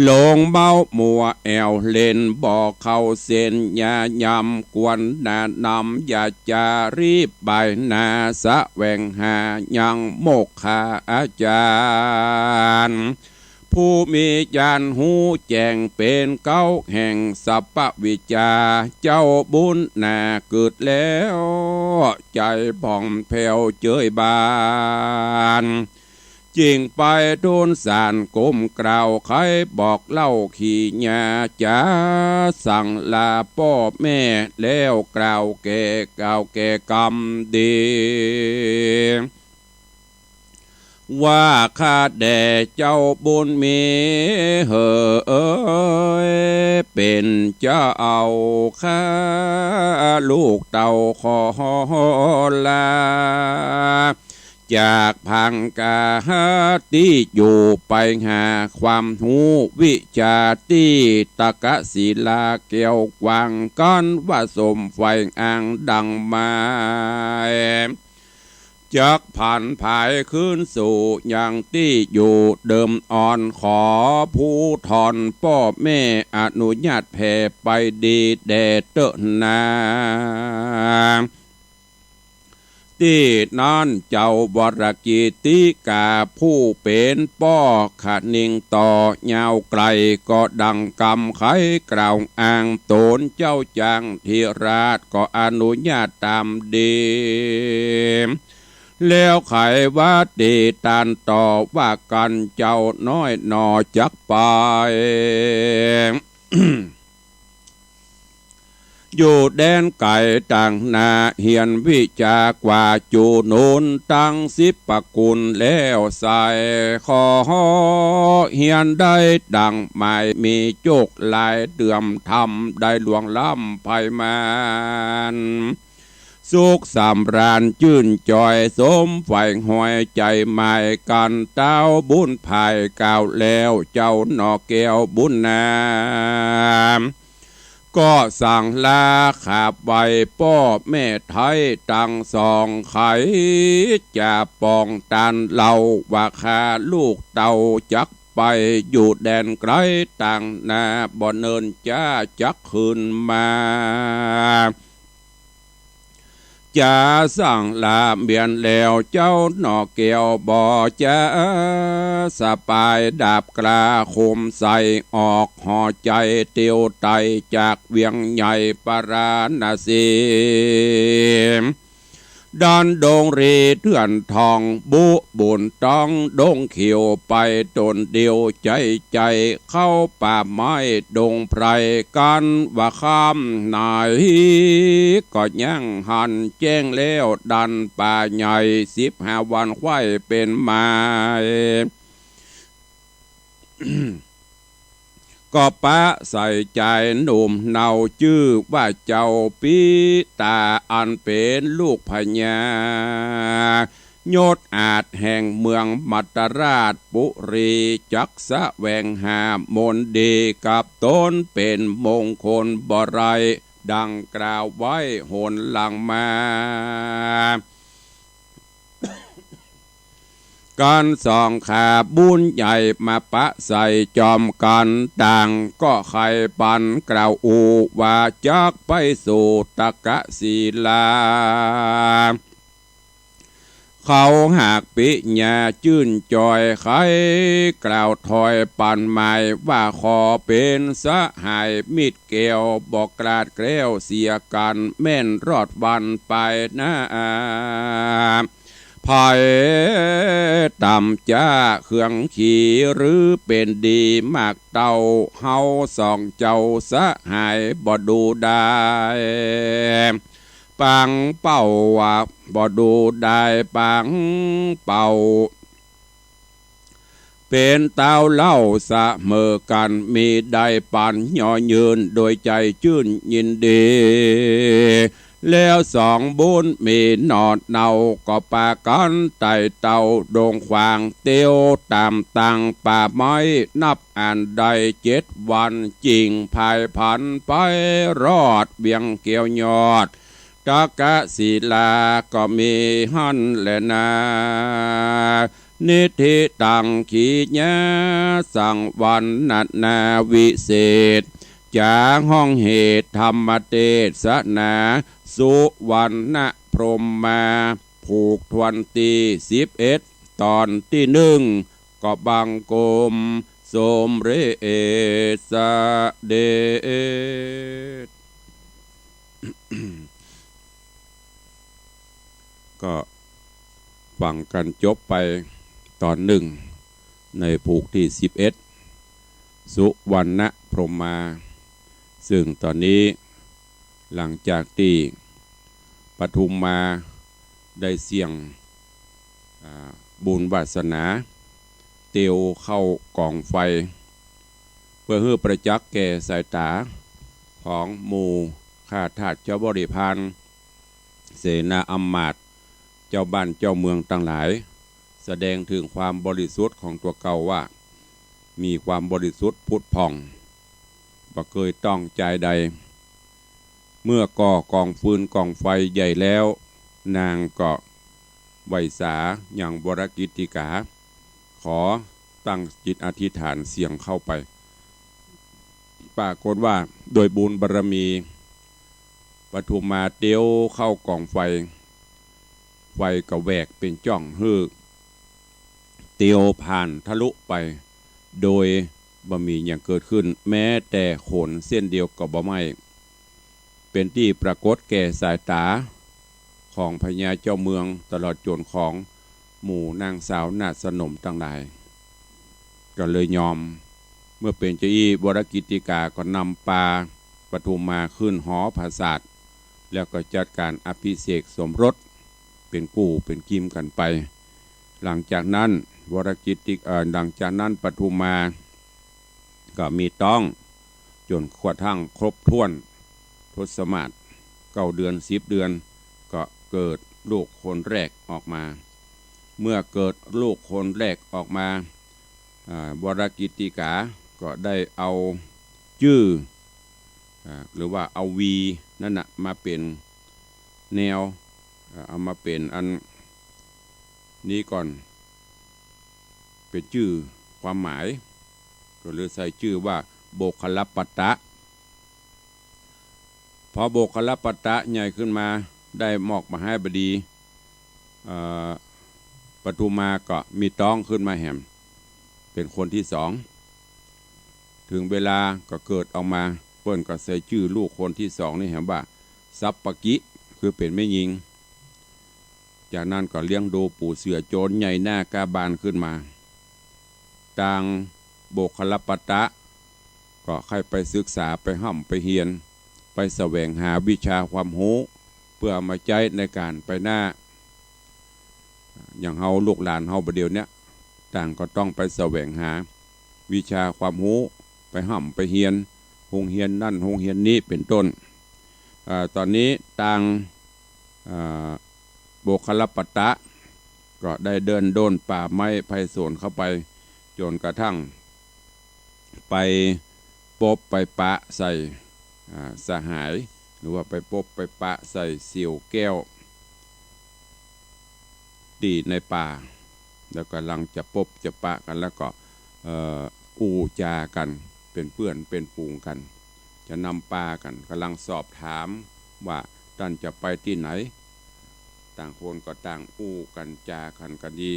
หลงเมามัวแอ่วเล่น บ่เข้าเส้นญาญำ ควรแนะนำ อย่าจารีบไปนา แสวงหายังโมกขาอาจารย์ ผู้มีญาณฮู้แจ้งเป๋นเก๊าแห่งสัพพวิชชา เจ้าบุญนาเกิดแล้ว ใจ๋ผ่องแผ้วเจยบาน จึงไปทูลสารก้มเกล้า ใค่บอกเล่าขีญาจ๋า สั่งลาป้อแม่ แล้วกล่าวแก่ กล่าวแก่กำดี ว่าข้าแด่เจ้าบุญมีเหย เป๋นเจ้าข้าลูกเต้าขอลา จากพังคาตี้อยู่ ไปหาความฮู้วิชาตี้ตะกะศิลาแก้วกว้าง กั๋นว่าสมใฝ่อ้างดังหมาย จักผันผายคืนสู่ยังตี้อยู่เดิมอ่อน ขอผู้ถอนป้อแม่อนุญาตแผ่ไปดีแด่เต๊อะนา ตี้นั้นเจ้าวรกิตติกา ผู้เป๋นป้อคะนิงต่อยาวไกล ก็ดังกำใค่กล่าวอ้างต๋น เจ้าจางธิราชก็อนุญาตต๋ามดี แล้วใค่ว่าตี้ตันต่อว่ากั๋น เจ้าน้อยหน่อจักไป อยู่แดนไก๋ต่างนา เฮียนวิชากว่าจู๋นุน ตังสิบประกุลแล้วใส่ ขอเฮียนได้ดังหมาย มีโจคหลายเตื้อมธรรม ได้หลวงล้ำไพมาน สุขสำราญจื้นจอย สมใฝ่หอยใจ๋หมาย กั๋นเต้าบุญผายกล่าวแล้ว เจ้าหน่อแก้วบุญนา ก็สั่งลาขาบไหว้ป้อแม่ไท้ตังสอง ใค่จะปองตันเล่า ว่าข้าลูกเต้าจักไป อยู่แดนไก๋ต่างนา บ่เนินจ๊าจักคืนมา จะสั่งลาเมียนแล้ว เจ้าหน่อแก้วบ่จะสะปาย ดาบกล้าคมใส่ ออกห่อใจ๋เตียวไต่ จากเวียงใหญ่ปาราณสี ดันดงรีเถื่อนทอง บุบุญต้องดงเขียว ไปต๋นเดียวใจ๋ใจ๋ เข้าป่าไม้ดงไพร กั๋นว่าค่ำไหน ก็ยังหันแจ้งแล้ว ดันป่าใหญ่สิบห้าวันไขว้เป๋นไม้ ก็ปะใส่จายหนุ่มเนา จื้อว่าเจ้าปีตา อันเป๋นลูกพญายศอาจแห่งเมืองมัตตราชปุรี จักแสวงหามนต์ดีกับต๋น เป๋นมงคลบ่ไร้ ดังกล่าวไว้หนหลังมา กั๋นสองข้าบุญใหญ่มาปะใส่จอมกั๋น ต่างก็ใค่ปันกล่าวอู้ว่าจักไปสู่ตักกศิลา เขาหากปิญญาจื้นจ่อย ใค่กล่าวถอยปันหมายว่าขอเป๋นสหายมิตรแก้ว บ่กลาดแคล้วเสียกั๋น แม่นรอดวันไปหน้า ไผต่ำจ๊าเคืองขีหรือเป๋นดีมากเต้า เฮาสองเจ้าสหายบ่ดูดาย ปังเป้าว่าบ่ดูดายปังเป้า เป๋นเต้าเล่าเสมอกั๋น มีได้ปันย่อยืนโดยใจ๋จื้นยินดี แล้วสองบุญมีหนอดเนา ก็ปากั๋นไต่เต้าดงขวางเตียวต๋ามตางป่าไม้ นับอันได้เจ็ดวัน จิ่งผายผันไปรอดเวียงแก้วยอด ตักกศิลาก็มีหั้นแลนา นิธิตังขีญาสังวรรณนาวิเศษ จ๋าห้องเหตุธรรมเตสนา สุวรรณพรหมา ผูกถ้วนตี้สิบเอ็ด ต๋อนตี้นึ่ง ก็บังคมสมเร็จเสด็จ ก็ฟังกั๋นจบไปต๋อนนึ่ง ในผูกตี้สิบเอ็ด สุวรรณพรหมา ซึ่งต๋อนนี้หลังจากตี้ปทุมมาได้เสี่ยง อ่า บุญวาสนา เตียวเข้ากองไฟ เปื้อหื้อประจักษ์แก่สายต๋าของหมู่ข้าทาสเจ้าบริพาร เสนาอำมาตย์ เจ้าบ้านเจ้าเมืองตังหลาย แสดงเถิงความบริสุทธิ์ของตั๋วเก่าว่า มีความบริสุทธิ์ผุดผ่อง บ่เกยต้องจายใด เมื่อก่อกองฟืนกองไฟใหญ่แล้ว นางก็ไหว้สายังวรกิตติกา ขอตั้งจิตอธิษฐานเสี่ยงเข้าไป ปรากฏว่าโดยบุญบารมี ปทุมมาเตียวเข้ากองไฟ ไฟก็แหวกเป๋นจ้องหื้อ เตียวผ่านทะลุไป โดยบ่มีหยังเกิดขึ้น แม้แต่ขนเส้นเดียวก็บ่ไหม้ เป๋นตี้ปรากฏแก่สายต๋าของพญาเจ้าเมือง ตลอดจ๋นของหมู่นางสาวนาฏสนมตังหลาย ก็เลยยอม เมื่อเป๋นจาอี้ วรกิตติกาก็นำปาปทุมมาขึ้นหอผาสาท แล้วก็จัดก๋านอภิเษกสมรส เป๋นกู้เป๋นกิ๋มกั๋นไป หลังจากนั้นวรกิตติ เอ่อ หลังจากนั้นปทุมมาก็มีต๊องจ๋นกระทั่งครบถ้วนทศมาส เก้าเดือนสิบเดือน ก็เกิดลูกคนแรกออกมา เมื่อเกิดลูกคนแรกออกมา อ่า วรกิตติกาก็ได้เอาจื้อ อ่า หรือว่าเอาวีนั่นน่ะมาเป๋นแนว อ่า เอามาเป๋นอันนี้ก่อน เป๋นจื้อความหมาย ก็เลยใส่จื้อว่าโบคคัลลปัตตะ พอโบคคัลลปัตตะใหญ่ขึ้นมา ได้หมอกมหาบดี เอ่อ ปทุมมาก็มีต๊องขึ้นมาแหม เป๋นคนตี้สอง เถิงเวลาก็เกิดออกมา เปิ้นก็ใส่จื้อลูกคนตี้สองนี่แหมว่า สัปปกิ คือเป๋นแม่ญิง จากนั้นก็เลี้ยงดูปู่เสือโจรใหญ่หน้ากล้าบานขึ้นมา ตางโบคคัลลปัตตะ ก็ใค่ไปศึกษา ไปฮ่ำไปเฮียน ไปแสวงหาวิชาความฮู้ เปื้อเอามาใจ๊ในก๋านไปหน้า อย่างเฮาลูกหลานเฮาบ่าเดี่ยวเนี้ย ต่างก็ต้องไปแสวงหาวิชาความฮู้ ไปฮ่ำไปเฮียน โฮงเฮียนนั่นโฮงเฮียนนี้เป๋นต้น อ่า ต๋อนนี้ตาง อ่า โบคคัลลปัตตะ ก็ได้เดินด้นป่าไม้ไพศาลเข้าไป จ๋นกระทั่งไปปบไปปะใส่ อ่า สหาย หรือว่าไปปบไปปะใส่เสี่ยวแก้ว ตี้ในป่า แล้วก่ำลังจะปบจะปะกั๋น แล้วก็ เอ่อ อู้จ๋ากั๋น เป๋นเปื้อนเป๋นฝูงกั๋น จะนำปากั๋น ก่ำลังสอบถามว่าต้านจะไปตี้ไหน ต่างคนก็ต่างอู้กั๋นจ๋ากั๋นกั๋นดี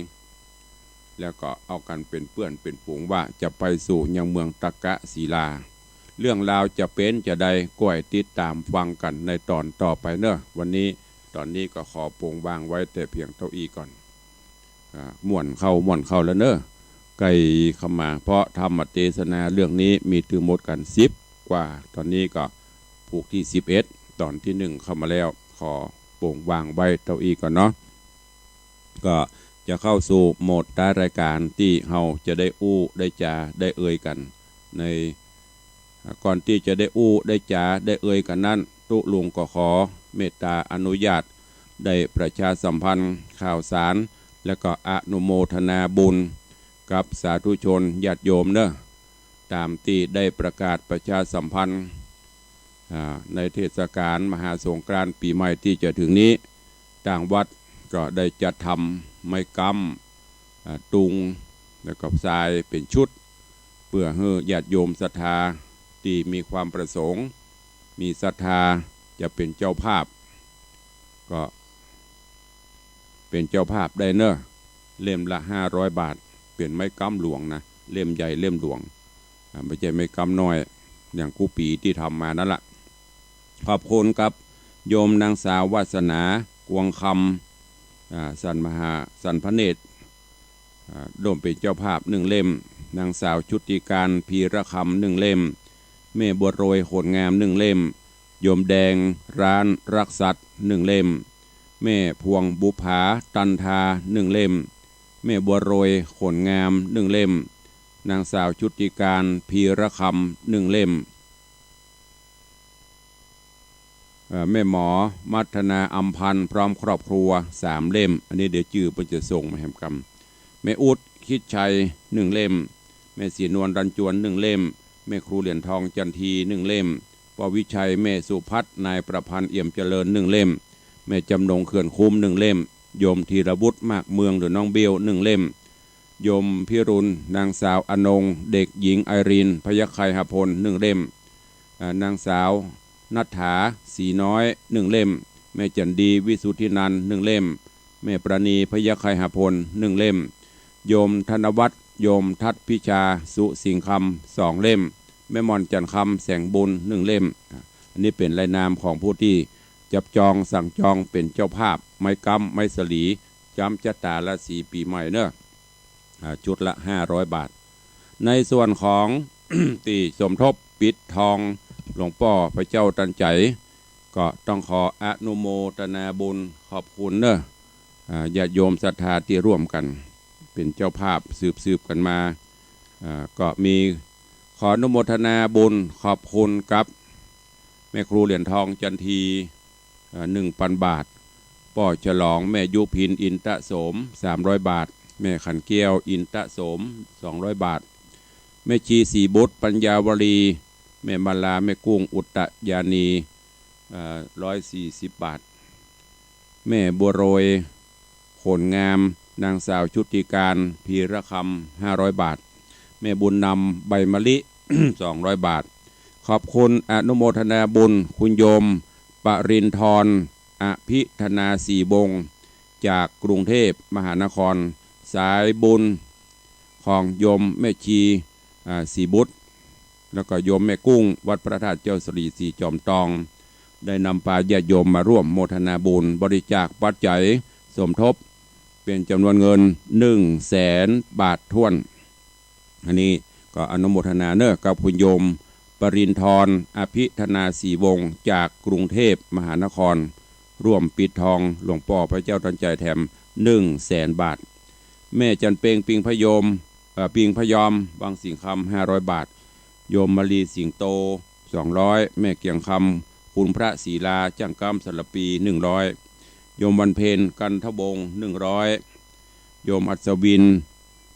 แล้วก็เอากั๋นเป๋นเปื้อนเป๋นฝูงว่าจะไปสู่ยังเมืองตักกะศิลา เรื่องราวจะเป๋นจาใด ก้อยติดต๋ามฟังกั๋นในต๋อนต่อไปเนาะ วันนี้ ต๋อนนี้ก็ขอโปงวางไว้แต่เพียงเต้าอี้ก่อน อ่า ม่วนเข้า ม่วนเข้าแล้วเนาะ ใก้เข้ามา เพราะธรรมเตสนาเรื่องนี้มีตึงหมดกั๋นสิบกว่า ต๋อนนี้ก็ผูกตี้สิบเอ็ด ต๋อนตี้นึ่งเข้ามาแล้ว ขอโปงวางไว้เต้าอี้ก่อนเนาะ ก็จะเข้าสู่โหมดท้ายรายก๋านตี้เฮาจะได้อู้ได้จ๋าได้เอ่ยกั๋นใน อ่า ก่อนตี้จะได้อู้ได้จ๋าได้เอ่ยกั๋นนั้น ตุ๊ลุงก็ขอเมตต๋าอนุญาตได้ประชาสัมพันธ์ข่าวสาร แล้วก็อนุโมทนาบุญกับสาธุชนญาติโยมเนาะ ต๋ามตี้ได้ประกาศประชาสัมพันธ์ อ่า ในเทศกาลมหาสงกรานต์ปี๋ใหม่ตี้จะเถิงนี้ ตางวัดก็ได้จัดทำไม้ก๊ำ อ่า ตุง แล้วก็ทรายเป๋นชุด เปื้อหื้อญาติโยมศรัทธาตี้มีความประสงค์ มีศรัทธาจะเป๋นเจ้าภาพ ก็เป๋นเจ้าภาพได้เนาะ เล่มละห้าร้อยบาท เป๋นไม้ก๊ำหลวงนะ เล่มใหญ่เล่มหลวง อ่า บ่ใจ้ไม้ก๊ำน้อย อย่างกู้ปี๋ตี้ทำมานั้นละ ขอบคุณกับโยมนางสาววาสนา กวงคำ อ่า สันมหา สันพระเนตร อ่า ร่วมเป๋นเจ้าภาพนึ่งเล่ม นางสาวชุติการ พีระคำ นึ่งเล่ม แม่บัวโรย โขนงาม นึ่งเล่ม โยมแดง ร้านรักสัตว์ นึ่งเล่ม แม่พวงบุภา ตันทา นึ่งเล่ม แม่บัวโรย โขนงาม นึ่งเล่ม นางสาวชุติการ พีระคำ นึ่งเล่ม เอ่อ แม่หมอ มัทนา อำพันธ์ พร้อมครอบครัว สามเล่ม อันนี้เดี๋ยวจื้อเปิ้นจะส่งมาแหมกำ แม่อุ๊ด คิดชัย นึ่งเล่ม แม่ศรีนวล รันจวน นึ่งเล่ม แม่ครูเหรียญทอง จันที นึ่งเล่ม ป้อวิชัย แม่สุพัฒน์ นายประพันธ์ เอี่ยมเจริญ นึ่งเล่ม แม่จำนง เขื่อนคุ้ม นึ่งเล่ม โยมธีรวุฒิ มากเมือง หรือน้องเบล นึ่งเล่ม โยมพิรุณ นางสาวอนง เด็กหญิงไอรีน พยัคฆไคหพล นึ่งเล่ม อ่า นางสาวณัฐฐา ศรีน้อย นึ่งเล่ม แม่จันดี วิสุทธินันท์ นึ่งเล่ม แม่ประณี พยัคฆไคหพล นึ่งเล่ม โยมธนวัฒน์ โยมทัศน์พิชา สุสิงห์คำ สองเล่ม แม่หม่อน จันทร์คำ แสงบุญ นึ่งเล่ม อ่า อันนี้เป๋นรายนามของผู้ตี้จับจองสั่งจองเป๋นเจ้าภาพ ไม้ก๊ำ ไม้สะหลี จ้ำจะต๋าราศีปี๋ใหม่เนาะ อ่า ชุดละห้าร้อยบาท ในส่วนของ ตี้สมทบปิดทองหลวงป้อพระเจ้าตันใจ๋ ก็ต้องขออนุโมทนาบุญขอบคุณเนาะ อ่า ญาติโยมศรัทธาตี้ร่วมกั๋นเป๋นเจ้าภาพสืบๆ กั๋นมา อ่า ก็มีขออนุโมทนาบุญขอบคุณกับแม่ครูเหรียญทอง จันที เอ่อ หนึ่งปันบาท ป้อฉลอง แม่ยุพิน อินทะโสม สามร้อยบาท แม่ขันแก้ว อินทะโสม สองร้อยบาท แม่ชีศรีบุตร ปัญญาวลี แม่มาลา แม่กุ้ง อุตตยานี เอ่อ ร้อยสี่สิบบาท แม่บัวโรย โขนงาม นางสาวชุติการ พีระคำ ห้าร้อยบาท แม่บุญนำ ใบมะลิ สองร้อยบาท ขอบคุณอนุโมทนาบุญคุณโยม ปริณฑร อภิธนา สี่วง จากกรุงเทพมหานคร สายบุญของโยมแม่ชี อ่า ศรีบุตร แล้วก็โยมแม่กุ้ง วัดพระธาตุเจ้าสะหลี สี่จอมตอง ได้นำปาญาติโยมมาร่วมโมทนาบุญบริจาคปัจจัยสมทบ เป๋นจ๋ำนวนเงิน หนึ่งแสนบาทถ้วน อันนี้ก็อนุโมทนาเนาะกับคุณโยม ปริณฑร อภิธนา สี่วง จากกรุงเทพมหานคร ร่วมปิดทองหลวงป้อพระเจ้าตันใจ๋แถม หนึ่งแสนบาท แม่จันเปง ปิงพยม เอ่อ ปิงพยอม วังสิงห์คำ ห้าร้อยบาท โยมมาลี สิงโต สองร้อย แม่เกียงคำ คุณพระศรีลา จ้างก้ำ สารปี หนึ่งร้อย โยมวันเพ็ญ กันทวงศ์ หนึ่งร้อย โยมอัศวิน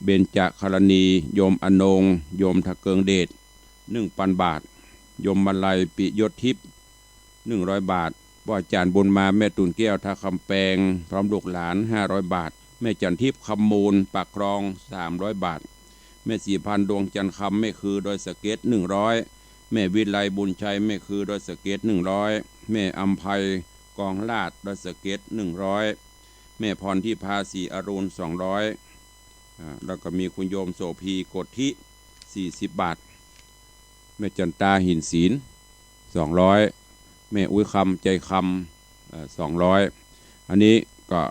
เบญจคารณี โยมอนง โยมทะเกิงเดช หนึ่งปันบาท โยมมาลัย ปิยศทิพย์ หนึ่งร้อยบาท ป้ออาจ๋ารย์บุญมา แม่ตูนแก้ว ท่าคำแปง พร้อมลูกหลาน ห้าร้อยบาท แม่จันทิพย์ คำมูล ปากคลอง สามร้อยบาท แม่ศรีพันธุ์ ดวงจันทร์คำ แม่คือ ดอยสะเก็ด หนึ่งร้อย แม่วิไล บุญชัย แม่คือ ดอยสะเก็ด หนึ่งร้อย แม่อำไพ กองลาด ดอยสะเก็ด หนึ่งร้อย แม่พรทิพา ศรีอรุณ สองร้อย อ่า แล้วก็มีคุณโยมโสภี โกธิ สี่สิบบาท แม่จันตา หินศิลป์ สองร้อย แม่อุ๊ยคำ ใจคำ เอ่อ สองร้อย อันนี้ก็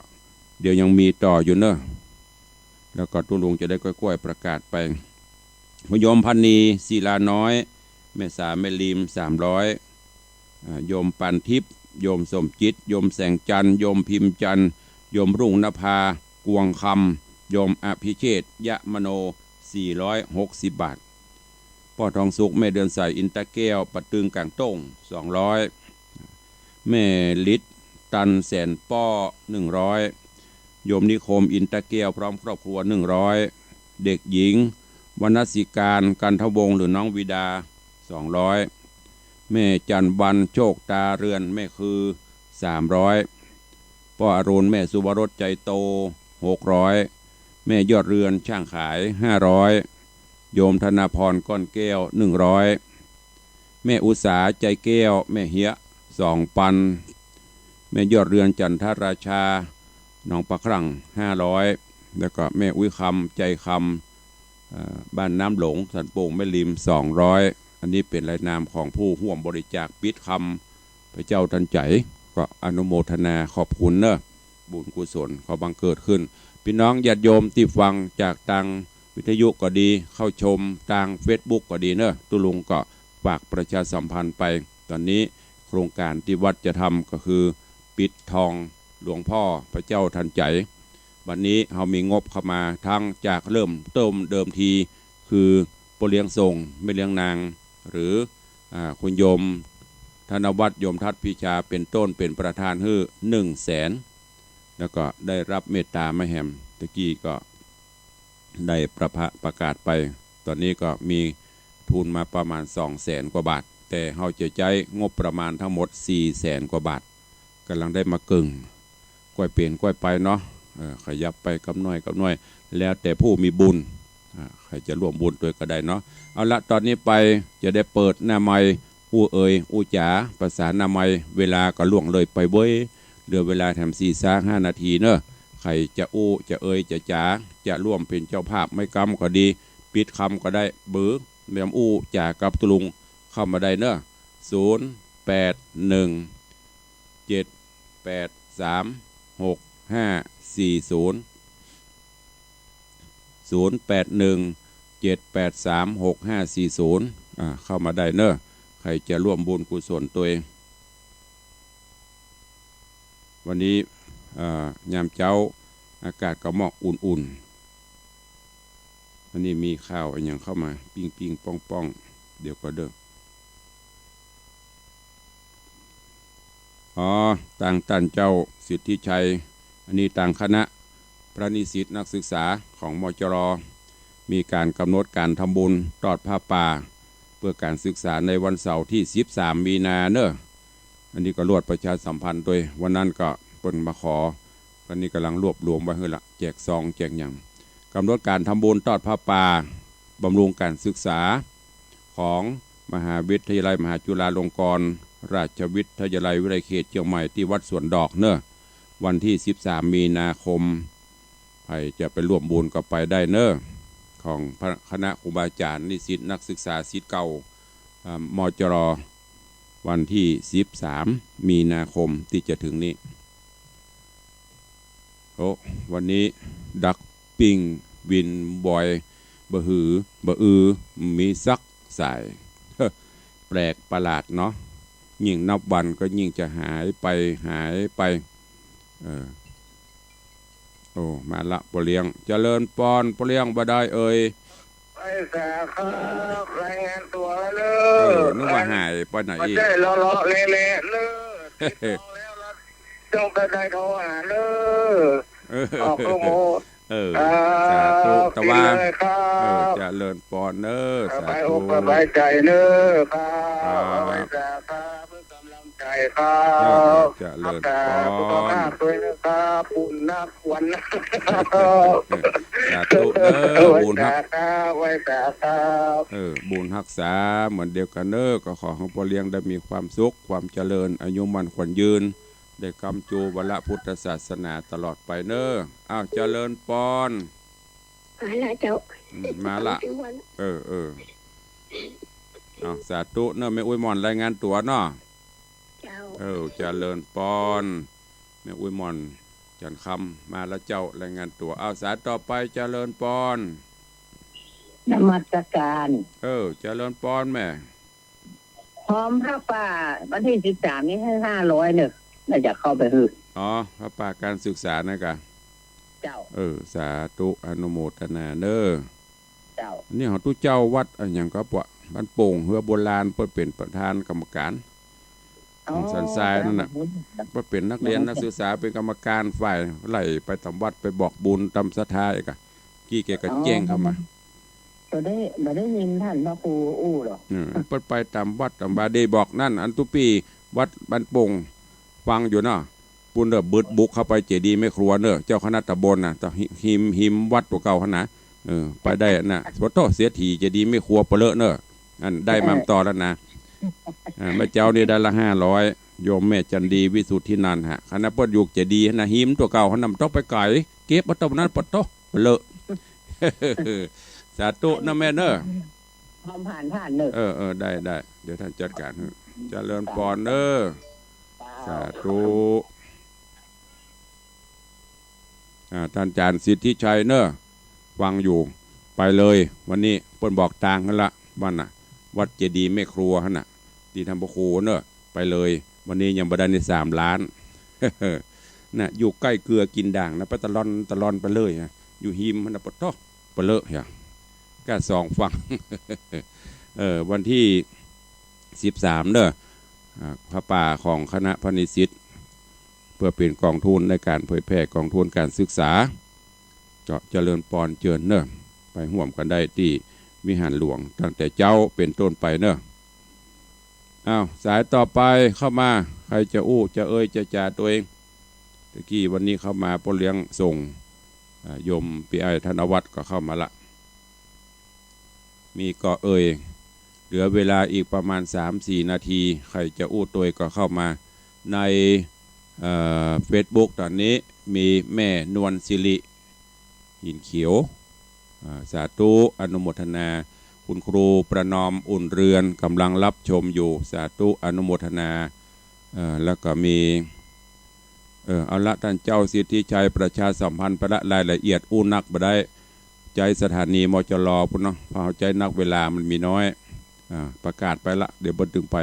เดี๋ยวยังมีต่ออยู่เนอะ แล้วก็ตุ๊ลุงจะได้ก้อยๆประกาศไป คุณโยมพันนี ศิลาน้อย แม่สา แม่ลีม สามร้อย อ่า โยมปานทิพย์ โยมสมจิต โยมแสงจันทร์ โยมพิมพ์จันทร์ โยมรุ่งนภา กวงคำ โยมอภิเชษ ยะมโน สี่ร้อยหกสิบบาท ป้อทองสุข แม่เดือนใส อินตะแก้ว ป่าตึง ก๋างโต้ง สองร้อย แม่ฤทธิ์ ตันแสนป้อ หนึ่งร้อย โยมนิคม อินตะแก้ว พร้อมครอบครัว หนึ่งร้อย เด็กหญิง วรรณสิการ กันทวงศ์ หรือน้องวิดา สองร้อย แม่จันทร์วัน โชคตาเรือน แม่คือ สามร้อย ป้ออรุณ แม่สุวรส ใจโต หกร้อย แม่ยอดเรือน ช่างขาย ห้าร้อย โยมธนาพร ก้อนแก้ว หนึ่งร้อย แม่อุษา ใจแก้ว แม่เฮีย สองปัน แม่ยอดเรือน จันทราชา หนองปะครั่ง ห้าร้อย แล้วก็แม่อุ๊ยคำ ใจคำ เอ่อ บ้านน้ำหลง สันโป่งแม่ริม สองร้อย อันนี้เป๋นรายนามของผู้ฮ่วมบริจาคปิดคำ พระเจ้าตันใจ๋ ก็อนุโมทนาขอบคุณเนอะ บุญกุศลขอบังเกิดขึ้น ปี้น้องญาติโยมตี้ฟังจากตางวิทยุก็ดี เข้าชมตางเฟซบุ๊กก็ดีเนอะ ตุ๊ลุงก็ฝากประชาสัมพันธ์ไป ต๋อนนี้โครงก๋านตี้วัดจะทำก็คือปิดทองหลวงพ่อพระเจ้าตันใจ๋ วันนี้เฮามีงบเข้ามาทั้งจากเริ่มต้นเดิมที คือป้อเลี้ยงส่ง แม่เลี้ยงนาง หรือ อ่า คุณโยมธนวัฒน์ โยมทัศน์ พิชา เป๋นต้น เป๋นประธานหื้อ หนึ่งแสน แล้วก็ได้รับเมตตามาแหม ตะกี้ก็ได้ประพะ ประกาศไป ต๋อนนี้ก็มีทุนมาประมาณ สองแสนกว่าบาท แต่เฮาจะใจ๊งบประมาณทั้งหมด สี่แสนกว่าบาท ก่ำลังได้มาเกิ่ง ก้อยเป๋นก้อยไปเนาะ เออ ขยับไปกำน้อยกำน้อย แล้วแต่ผู้มีบุญ อ่า ใผจะร่วมบุญตวยก็ได้เนาะ เอาละ ต๋อนนี้ไปจะได้เปิดหน้าไมค์ อู้เอ่ยอู้จ๋า ภาษาหน้าไมค์ เวลาก็ล่วงเลยไปเว้ย เหลือเวลาแถมสี่ซากห้านาทีเนอะ ใผจะอู้จะเอ่ยจะจ๋า จะร่วมเป๋นเจ้าภาพไม้กำก็ดี ปิดคำก็ได้ บ่เตรียมอู้จ๋ากับตุ๊ลุงเข้ามาได้เนอะ ศูนย์แปดหนึ่ง เจ็ดแปดสาม หกห้าสี่ศูนย์ ศูนย์แปดหนึ่ง เจ็ดแปดสาม หกห้าสี่ศูนย์ อ่า เข้ามาได้เนอะ ใผจะร่วมบุญกุศลตวย วันนี้ อ่า ยามเจ๊าอากาศก็เหมาะอุ่นๆ อันนี้มีข่าวอะหยังเข้ามา ปิ้งๆ ป้องๆ เดี๋ยวก่อนเด้อ อ๋อ ตางต้านเจ้าสิทธิชัย อันนี้ตางคณะพระนิสิตนักศึกษาของ มจร มีก๋านกำหนดก๋านทำบุญตอดผ้าป่า เปื้อก๋านศึกษาในวันเสาร์ตี้สิบสามมีนาเนอะ อันนี้ก็ลวดประชาสัมพันธ์ตวย วันนั้นก็เปิ้นมาขอ อันนี้ก่ำลังรวบรวมไว้หื้อละ แจกซองแจกหยัง กำหนดก๋านทำบุญตอดผ้าป่า บำรุงก๋านศึกษา ของมหาวิทยาลัยมหาจุฬาลงกรณราชวิทยาลัยวิทยาเขตเจียงใหม่ตี้วัดสวนดอกเนอะ วันตี้สิบสามมีนาคม ใผจะไปร่วมบุญก็ไปได้เนอะ ของพระ คณะครูบาอาจ๋ารย์ นิสิตนักศึกษา ศิษย์เก่า อ่า มจร วันตี้สิบสามมีนาคมตี้จะเถิงนี้ โอ้ วันนี้ดักปิ้งวินบอย บ่หือ บ่อือ มีสักสาย แปลกประหลาดเนาะ ยิ่งนับวันก็ยิ่งจะหายไป หายไป เออ โอ้ มาละป้อเลี้ยง เจริญปอน ป้อเลี้ยงบ่าดายเอ่ย ไปสาครับ รายงานตั๋วแล้วเนอะ เออ นึกว่าหายไปไหนอีก บ่ใจ้เลาะๆ เละๆ เนอะ ติดต่อแล้วละ จ้องไปได้โทรหาเนอะ เออ ออกโปรโมท เออ ครับ สาธุ ตะวา กินเลยครับ เออ เจริญปอนเนอะ เอาไป สาธุ อกสบายใจ๋เนอะครับ ครับ เอาไว้สาครับ เพื่อกำลังใจ๋ ครับ เออ เออ เจริญปอน ฮักษาสุขภาพด้วยนะครับ บุญฮักวันนะครับ สาธุเด้อ บุญฮัก ไหว้สาครับ ไหว้สาครับ เออ บุญฮักษาเหมือนเดียวกั๋นเน้อ ก็ขอหื้อป้อเลี้ยงได้มีความสุข ความเจริญ อายุมั่นขวัญยืน ได้กำจูวรพุทธศาสนาตลอดไปเน้อ อ้าว เจริญปอน มาละเจ้า อืม มาละ เออ เออ อ้าว สาธุเน้อ แม่อุ๊ยหม่อนรายงานตั๋วเนาะ เจ้า เออ เจริญปอน แม่อุ๊ยหม่อน จันทร์คำ มาละเจ้า รายงานตั๋ว อ้าว สายต่อไป เจริญปอน นมัสการ เออ เจริญปอนแม่ ฮอมผ้าป่าวันตี้สิบสามนี่หื้อห้าร้อยเน่อ น่าจะเข้าไปหื้อ อ๋อ ผ้าป่าการศึกษานะกะ เจ้า เออ สาธุ อนุโมทนาเน้อ เจ้า นี่ของตุ๊เจ้าวัดอะหยังก็ปะ บ้านโป่ง เฮือโบราณ เปิ้นเป๋นประธานกรรมการ อ๋อ ของสันทรายนั่นน่ะ เจ้า เปิ้นเป๋นนักเรียน เจ้า นักศึกษา เป๋นกรรมการฝ่ายไล่ไปต๋ามวัด ไปบอกบุญต๋ามศรัทธาอีกอะ กี้แกก็แจ้งเข้ามา อ๋อ บ่ได้ บ่ได้ยินต้านพระครูอู้หรอก เออ เปิ้นไปต๋ามวัดต๋ามวา เดบอกนั่น อันตุ๊ปี้วัดบ้านโป่ง ฟังอยู่เนาะ ปู้นเน่อ บึดบุกเข้าไปเจดีย์แม่ครัวเน่อ เจ้าคณะต๋ำบลน่ะ ต๋ามฮิม ฮิมวัดตั๋วเก่าหั้นนะ เออ ไปได้น่ะ ปะโต้ เศรษฐีเจดีย์แม่ครัวเปอะเลอะเน่อ อันได้มา เออ ต่อแล้วนะ อ่า แม่เจ้านี่ได้ละห้าร้อย โยมแม่จันดี วิสุทธินันท์ฮะ ขณะเปิ้นอยู่เจดีย์หั้นนะ ฮิมตั๋วเก่าหั้นนะ บ่ต้องไปไก๋ เก็บเอาต๋ามนั้น ปะโต้ เปอะเลอะ สาธุนะแม่เน่อ ฮอมผ่าน ผ่านเน่อ เออ เออ ได้ ได้ เดี๋ยวต้านจัดก๋านหื้อ เจริญปอนเน่อ เจ้า สาธุ อ่า ต้านอาจ๋ารย์สิทธิชัยเน่อ ฟังอยู่ ไปเลย วันนี้เปิ้นบอกตางหั้นละ วัดน่ะ วัดเจดีย์แม่ครัวหั้นน่ะ ตี้ต้านพระครูเน่อ ไปเลย วันนี้ยังบ่ได้ในสามล้าน น่ะ อยู่ใก้เกือกิ๋นด่างนะ ไปตะลอนตะลอนไปเลยนะ อยู่ฮิมหั้นนะ ปะโต้ เปอะเลอะเหีย ก้าสองฝั่ง เออ วันตี้สิบสามเน่อ อ่า ผ้าป่าของคณะพระนิสิต เพื่อเป๋นกองทุนในก๋านเผยแผ่ กองทุนก๋านศึกษา เจ้า เจริญปอนเจิญเน่อ ไปฮ่วมกั๋นได้ตี้วิหารหลวง ตั้งแต่เจ๊าเป๋นต้นไปเน่อ อ้าว สายต่อไปเข้ามา ใครจะอู้จะเอ่ยจะจ๋าตั๋วเอง ตะกี้วันนี้เข้ามาป้อเลี้ยงส่ง อ่า โยมปี้อ้ายธนวัฒน์ก็เข้ามาละ มีก่อเอ่ย เหลือเวลาอีกประมาณสามสี่นาที ใครจะอู้ตั๋วก็เข้ามาใน เอ่อ เฟซบุ๊ก ต๋อนนี้มีแม่นวลสิริ หินเขียว อ่า สาธุ อนุโมทนา คุณครูประนอม อุ่นเรือน กำลังรับชมอยู่ สาธุ อนุโมทนา เอ่อ แล้วก็มี เออ เอาละ ต้านเจ้าสิทธิชัยประชาสัมพันธ์ไปละ รายละเอียดอู้นักบ่ได้ ใจ๊สถานี มจร ปู้นเนาะ เพราะเฮาใจ๊นักเวลามันมีน้อย อ่า ประกาศไปละ เดี๋ยวบ่ตึงไป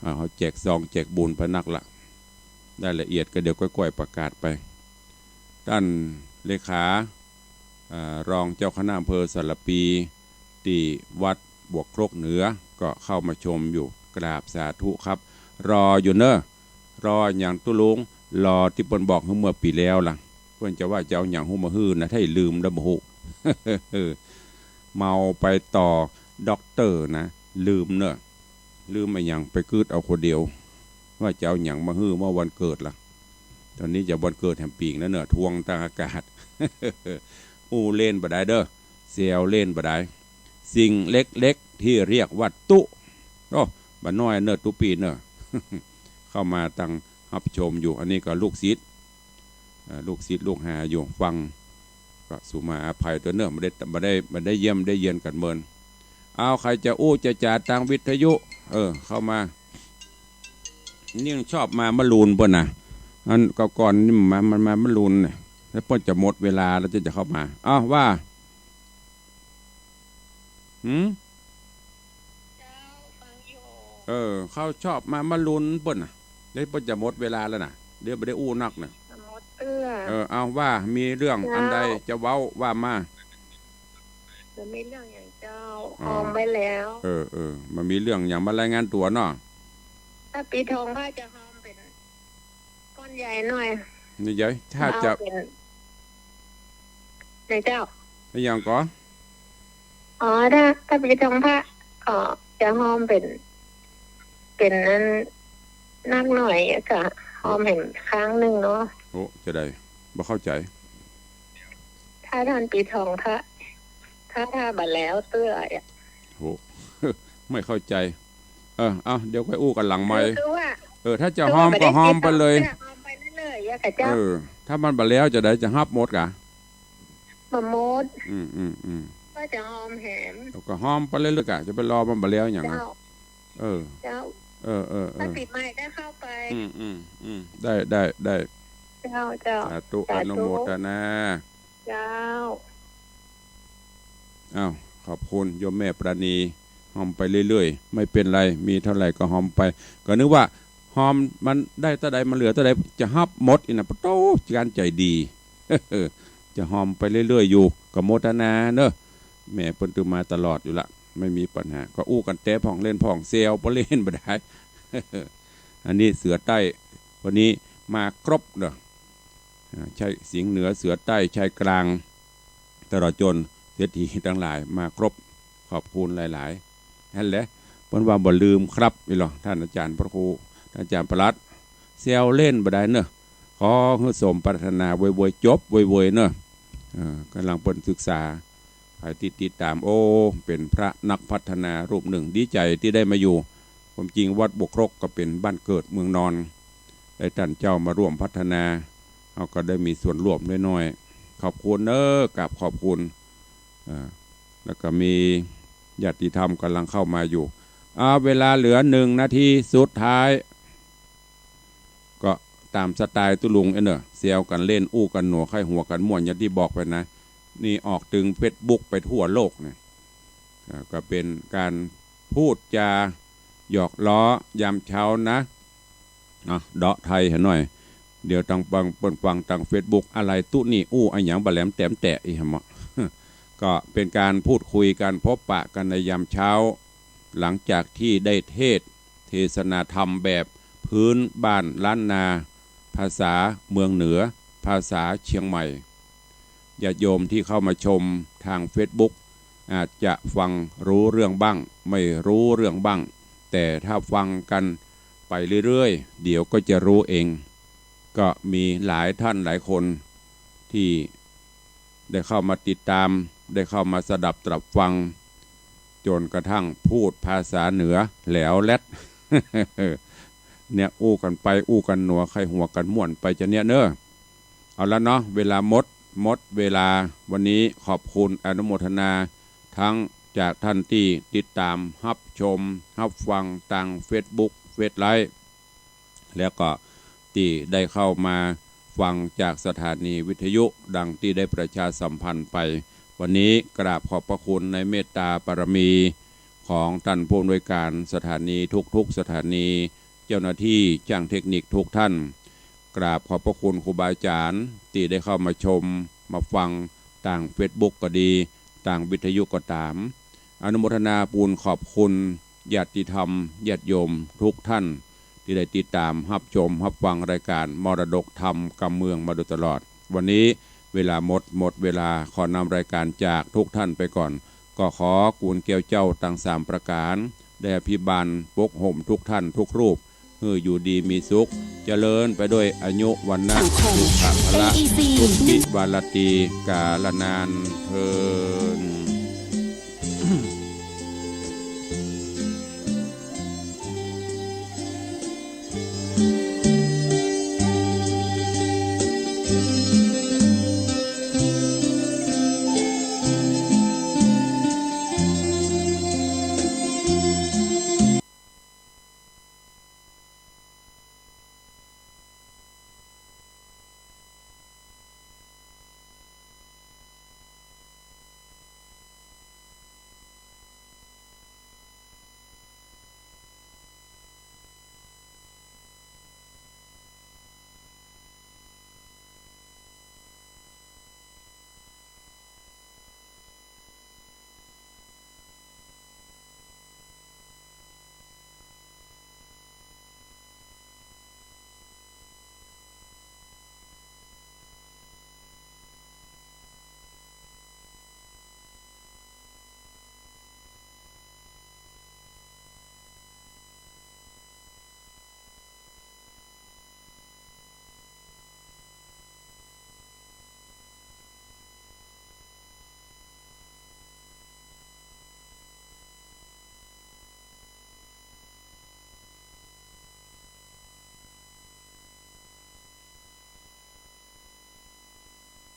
อ่า เฮาแจกซองแจกบุญไปนักละ รายละเอียดก็เดี๋ยวก้อยๆ ประกาศไป ต้านเลขา อ่า รองเจ้าคณะอำเภอสารภี ตี้วัดบวกครกเหนือ ก็เข้ามาชมอยู่ กราบสาธุครับ รออยู่เน่อ รอหยังตุ๊ลุง รอตี้เปิ้นบอกหื้อเมื่อปี๋แล้วล่ะ เปิ้นจะว่าจะเอาหยังฮู้มาหื้อนะ ถ้าลืมแล้วบ่ฮู้ เมาไปต่อด็อกเตอร์นะ ลืมเน่อ ลืมอะหยัง ไปกึ๊ดเอาคนเดียว ว่าจะเอาหยังมาหื้อเมื่อวันเกิดล่ะ ต๋อนนี้จะวันเกิดแหมปี๋งแล้วเน่อ ทวงตางอากาศ อู้เล่นบ่ได้เน่อ แซวเล่นบ่ได้ สิ่งเล็กๆ ที่เรียกว่าตุ๊ โอ้ บ่น้อยเน่อ ตุ๊ปี้เน่อ เข้ามาตังฮับชมอยู่ อันนี้ก็ลูกศิษย์ เอ่อ ลูกศิษย์ลูกหาอยู่ฟัง ก็สุมาอภัยตวยเน่อ บ่ได้ บ่ได้ บ่ได้เยี่ยมได้เยียนกั๋นเมิน เอา ใครจะอู้จะจ๋าตางวิทยุ เออ เข้ามา นี่ยังชอบมาเมื่อลูนเปิ้นน่ะ อันก่อนๆ นี่มา มันมาเมื่อลูนเนี่ย แล้วเปิ้นจะหมดเวลาแล้วจะ จะเข้ามา อ้าว ว่า หืม เจ้า ฟังอยู่ เออ เขาชอบมาเมื่อลูนเปิ้นน่ะ เดี๋ยวเปิ้นจะหมดเวลาแล้วน่ะ เดี๋ยวบ่ได้อู้นักน่ะ หมดเตื้อ เออ เอา ว่ามีเรื่องอันใด เจ้า จะเว้าว่ามา บ่มีเรื่องหยังเจ้า อ๋อ ฮอมไว้แล้ว เออ เออ บ่มีเรื่องหยัง มารายงานตั๋วเนาะ ถ้าปี๋ทองพระจะฮอมเป๋นก้อนใหญ่หน่อย นี่ใหญ่ ถ้าจะ เอาเป๋น ไหนเจ้า อะหยังก่อ อ๋อ ถ้า ถ้าปี๋ทองพระก็จะฮอมเป๋น เป๋นอัน นักหน่อยอะกะ หอมแหมครั้งนึ่งเนาะ โอ้ จะใด บ่เข้าใจ๋ ถ้าต้านปี๋ทอง ถ้า ถ้า ถ้าบ่แล้วเตื้ออะ โห ไม่เข้าใจ๋ เออ เอา เดี๋ยวค่อยอู้กั๋นหลังไมค์ คือ คือว่า เออ ถ้าจะหอมก็หอมไปเลย คือว่าบ่ได้ติดต่อ หอมไปเรื่อยๆ อะค่ะเจ้า เออ ถ้ามันบ่แล้วจะใด จะฮับหมดกะ บ่หมด อืม อืม อืม ก็จะหอมแหม ก็หอมไปเรื่อยๆ กะ จะไปรอมันบ่แล้วหยังอะ เจ้า เออ เจ้า เออ เออ เออ ถ้าปี๋ใหม่ได้เข้าไป อืม อืม อืม ได้ ได้ ได้ เจ้า เจ้า สาธุ สาธุ อนุโมทนา เจ้า อ้าว ขอบคุณโยมแม่ปราณี หอมไปเรื่อยๆ ไม่เป๋นไร มีเต้าใดก็หอมไป ก็นึกว่าหอมมันได้เต้าใด มันเหลือเต้าใด จะฮับหมดอี้นะ ปะโธ่ จานใจ๋ดี จะหอมไปเรื่อยๆ อยู่ ก็โมทนาเนาะ แม่เปิ้นตื้อมาตลอดอยู่ละ ไม่มีปัญหา ก็อู้กั๋นแต๊พ่องเล่นพ่องแซว บ่เล่นบ่ได้ อันนี้เสือใต้ วันนี้มาครบเนาะ อ่า ใช่ สิงห์เหนือ เสือใต้ ชายกลาง ตลอดจ๋นเศรษฐีตังหลายมาครบ ขอบคุณหลายๆ หั้นแหละ เปิ้นว่าบ่ลืมครับ อี้หลอ ต้านอาจ๋ารย์พระครู ต้านอาจ๋ารย์ปลัด แซวเล่นบ่ได้เนาะ ขอหื้อสมปรารถนาเวยๆ จบเวยๆ เนาะ เออ ก่ำลังเปิ้นศึกษา ใผตี้ติดต๋าม โอ้ เป๋นพระนักพัฒนารูปนึ่ง ดีใจ๋ตี้ได้มาอยู่ ความจริงวัดบวกครกก็เป๋นบ้านเกิดเมืองนอน ได้ต้านเจ้ามาร่วมพัฒนา เฮาก็ได้มีส่วนร่วมน้อยๆ ขอบคุณเนาะ กราบขอบคุณ อ่า แล้วก็มีญาติธรรมก่ำลังเข้ามาอยู่ อ่า เวลาเหลือหนึ่งนาทีสุดท้าย ก็ต๋ามสไตล์ตุ๊ลุงเอ้ยเนาะ แซวกั๋นเล่น อู้กั๋นหนัว ใค่หัวกั๋นม่วน อย่างตี้บอกไปนะ นี่ออกตึงเฟซบุ๊กไปทั่วโลกเนี่ย อ่า ก็เป๋นก๋านพูดจาหยอกล้อยามเช้านะ อ่ะ เดาะไทยหน่อย เดี๋ยวตางฟัง เปิ้นฟังตางเฟซบุ๊ก อะไรตุ๊นี่อู้อะหยังบ่แหลมแต๋มแตะอี้หะเมาะ ก็เป๋นก๋านพูดคุยกั๋น พบปะกั๋นในยามเช้า หลังจากตี้ได้เทศน์เทศนาธรรมแบบพื้นบ้านล้านนา ภาษาเมืองเหนือ ภาษาเชียงใหม่ ญาติโยมตี้เข้ามาชมตางเฟซบุ๊ก อาจจะฟังรู้เรื่องบ้าง ไม่รู้เรื่องบ้าง แต่ถ้าฟังกั๋นไปเรื่อยๆ เดี๋ยวก็จะรู้เอง ก็มีหลายท่านหลายคนตี้ได้เข้ามาติดต๋าม ได้เข้ามาสดับตรับฟัง จ๋นกระทั่งพูดภาษาเหนือแหลวแลด เนี่ย อู้กั๋นไปอู้กั๋นหนัว ใค่หัวกั๋นม่วนไปจะเนี่ยเนาะ เอาละเนาะ เวลาหมด หมดเวลา วันนี้ขอบคุณอนุโมทนา ตึงจากท่านตี้ติดต๋ามฮับชมฮับฟังตางเฟซบุ๊ก เฟซไลฟ์ แล้วก็ตี้ได้เข้ามาฟังจากสถานีวิทยุดังตี้ได้ประชาสัมพันธ์ไป วันนี้กราบขอบพระคุณในเมตตาบารมีของท่านผู้อำนวยการสถานีทุกๆ สถานี เจ้าหน้าตี้จ้างเทคนิคทุกท่าน กราบขอบพระคุณครูบาอาจ๋ารย์ตี้ได้เข้ามาชมมาฟังตางเฟซบุ๊กก็ดี ตางวิทยุก็ต๋าม อนุโมทนาบุญขอบคุณญาติธรรมญาติโยมทุกท่าน ตี้ได้ติดต๋ามฮับชมฮับฟังรายก๋านมรดกธรรมกำเมืองมาโดยตลอด วันนี้เวลาหมด หมดเวลา ขอนำรายก๋านจากทุกท่านไปก่อน ก็ขอกูลแก้วเจ้าตึงสามประก๋าน ได้อภิบาลปกห่มทุกท่านทุกรูป หื้ออยู่ดีมีสุข เจริญไปด้วยอายุ วรรณะ สังคม สุขะ พละ เออีซี วุฒิวาระตรี กาลนานเทอญ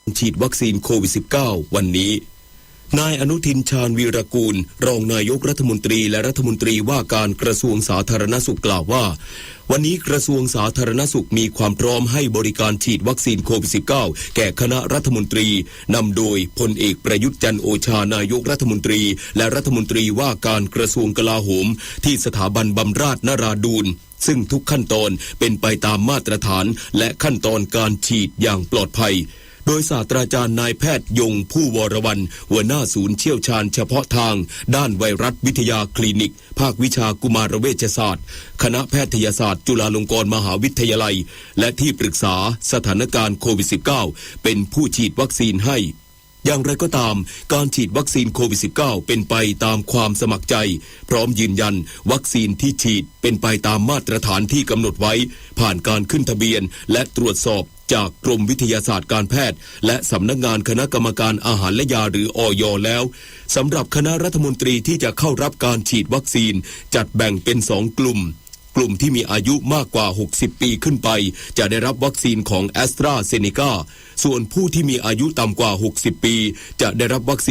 ฉีดวัคซีนโควิด สิบเก้า วันนี้ นายอนุทิน ชาญวีรกูล รองนายกรัฐมนตรีและรัฐมนตรีว่าการกระทรวงสาธารณสุขกล่าวว่า วันนี้กระทรวงสาธารณสุขมีความพร้อมให้บริการฉีดวัคซีนโควิด สิบเก้า แก่คณะรัฐมนตรี นำโดยพลเอกประยุทธ์ จันทร์โอชา นายกรัฐมนตรี และรัฐมนตรีว่าการกระทรวงกลาโหม ที่สถาบันบำราศนราดูร ซึ่งทุกขั้นตอนเป็นไปตามมาตรฐานและขั้นตอนการฉีดอย่างปลอดภัย โดยศาสตราจารย์นายแพทย์ยง ผู้วรวรรณ หัวหน้าศูนย์เชี่ยวชาญเฉพาะทางด้านไวรัสวิทยาคลินิก ภาควิชากุมารเวชศาสตร์ คณะแพทยศาสตร์จุฬาลงกรณ์มหาวิทยาลัย และที่ปรึกษาสถานการณ์โควิด สิบเก้า เป็นผู้ฉีดวัคซีนให้ อย่างไรก็ตาม การฉีดวัคซีนโควิด สิบเก้า เป็นไปตามความสมัครใจ พร้อมยืนยันวัคซีนที่ฉีดเป็นไปตามมาตรฐานที่กำหนดไว้ ผ่านการขึ้นทะเบียน และตรวจสอบจากกรมวิทยาศาสตร์การแพทย์ และสำนักงานคณะกรรมการอาหารและยาหรือ อย แล้ว สำหรับคณะรัฐมนตรีที่จะเข้ารับการฉีดวัคซีน จัดแบ่งเป็นสองกลุ่ม กลุ่มที่มีอายุมากกว่า หกสิบ ปีขึ้นไป จะได้รับวัคซีนของแอสตราเซเนกา ส่วนผู้ที่มีอายุต่ำกว่า หกสิบ ปี จะได้รับวัคซีน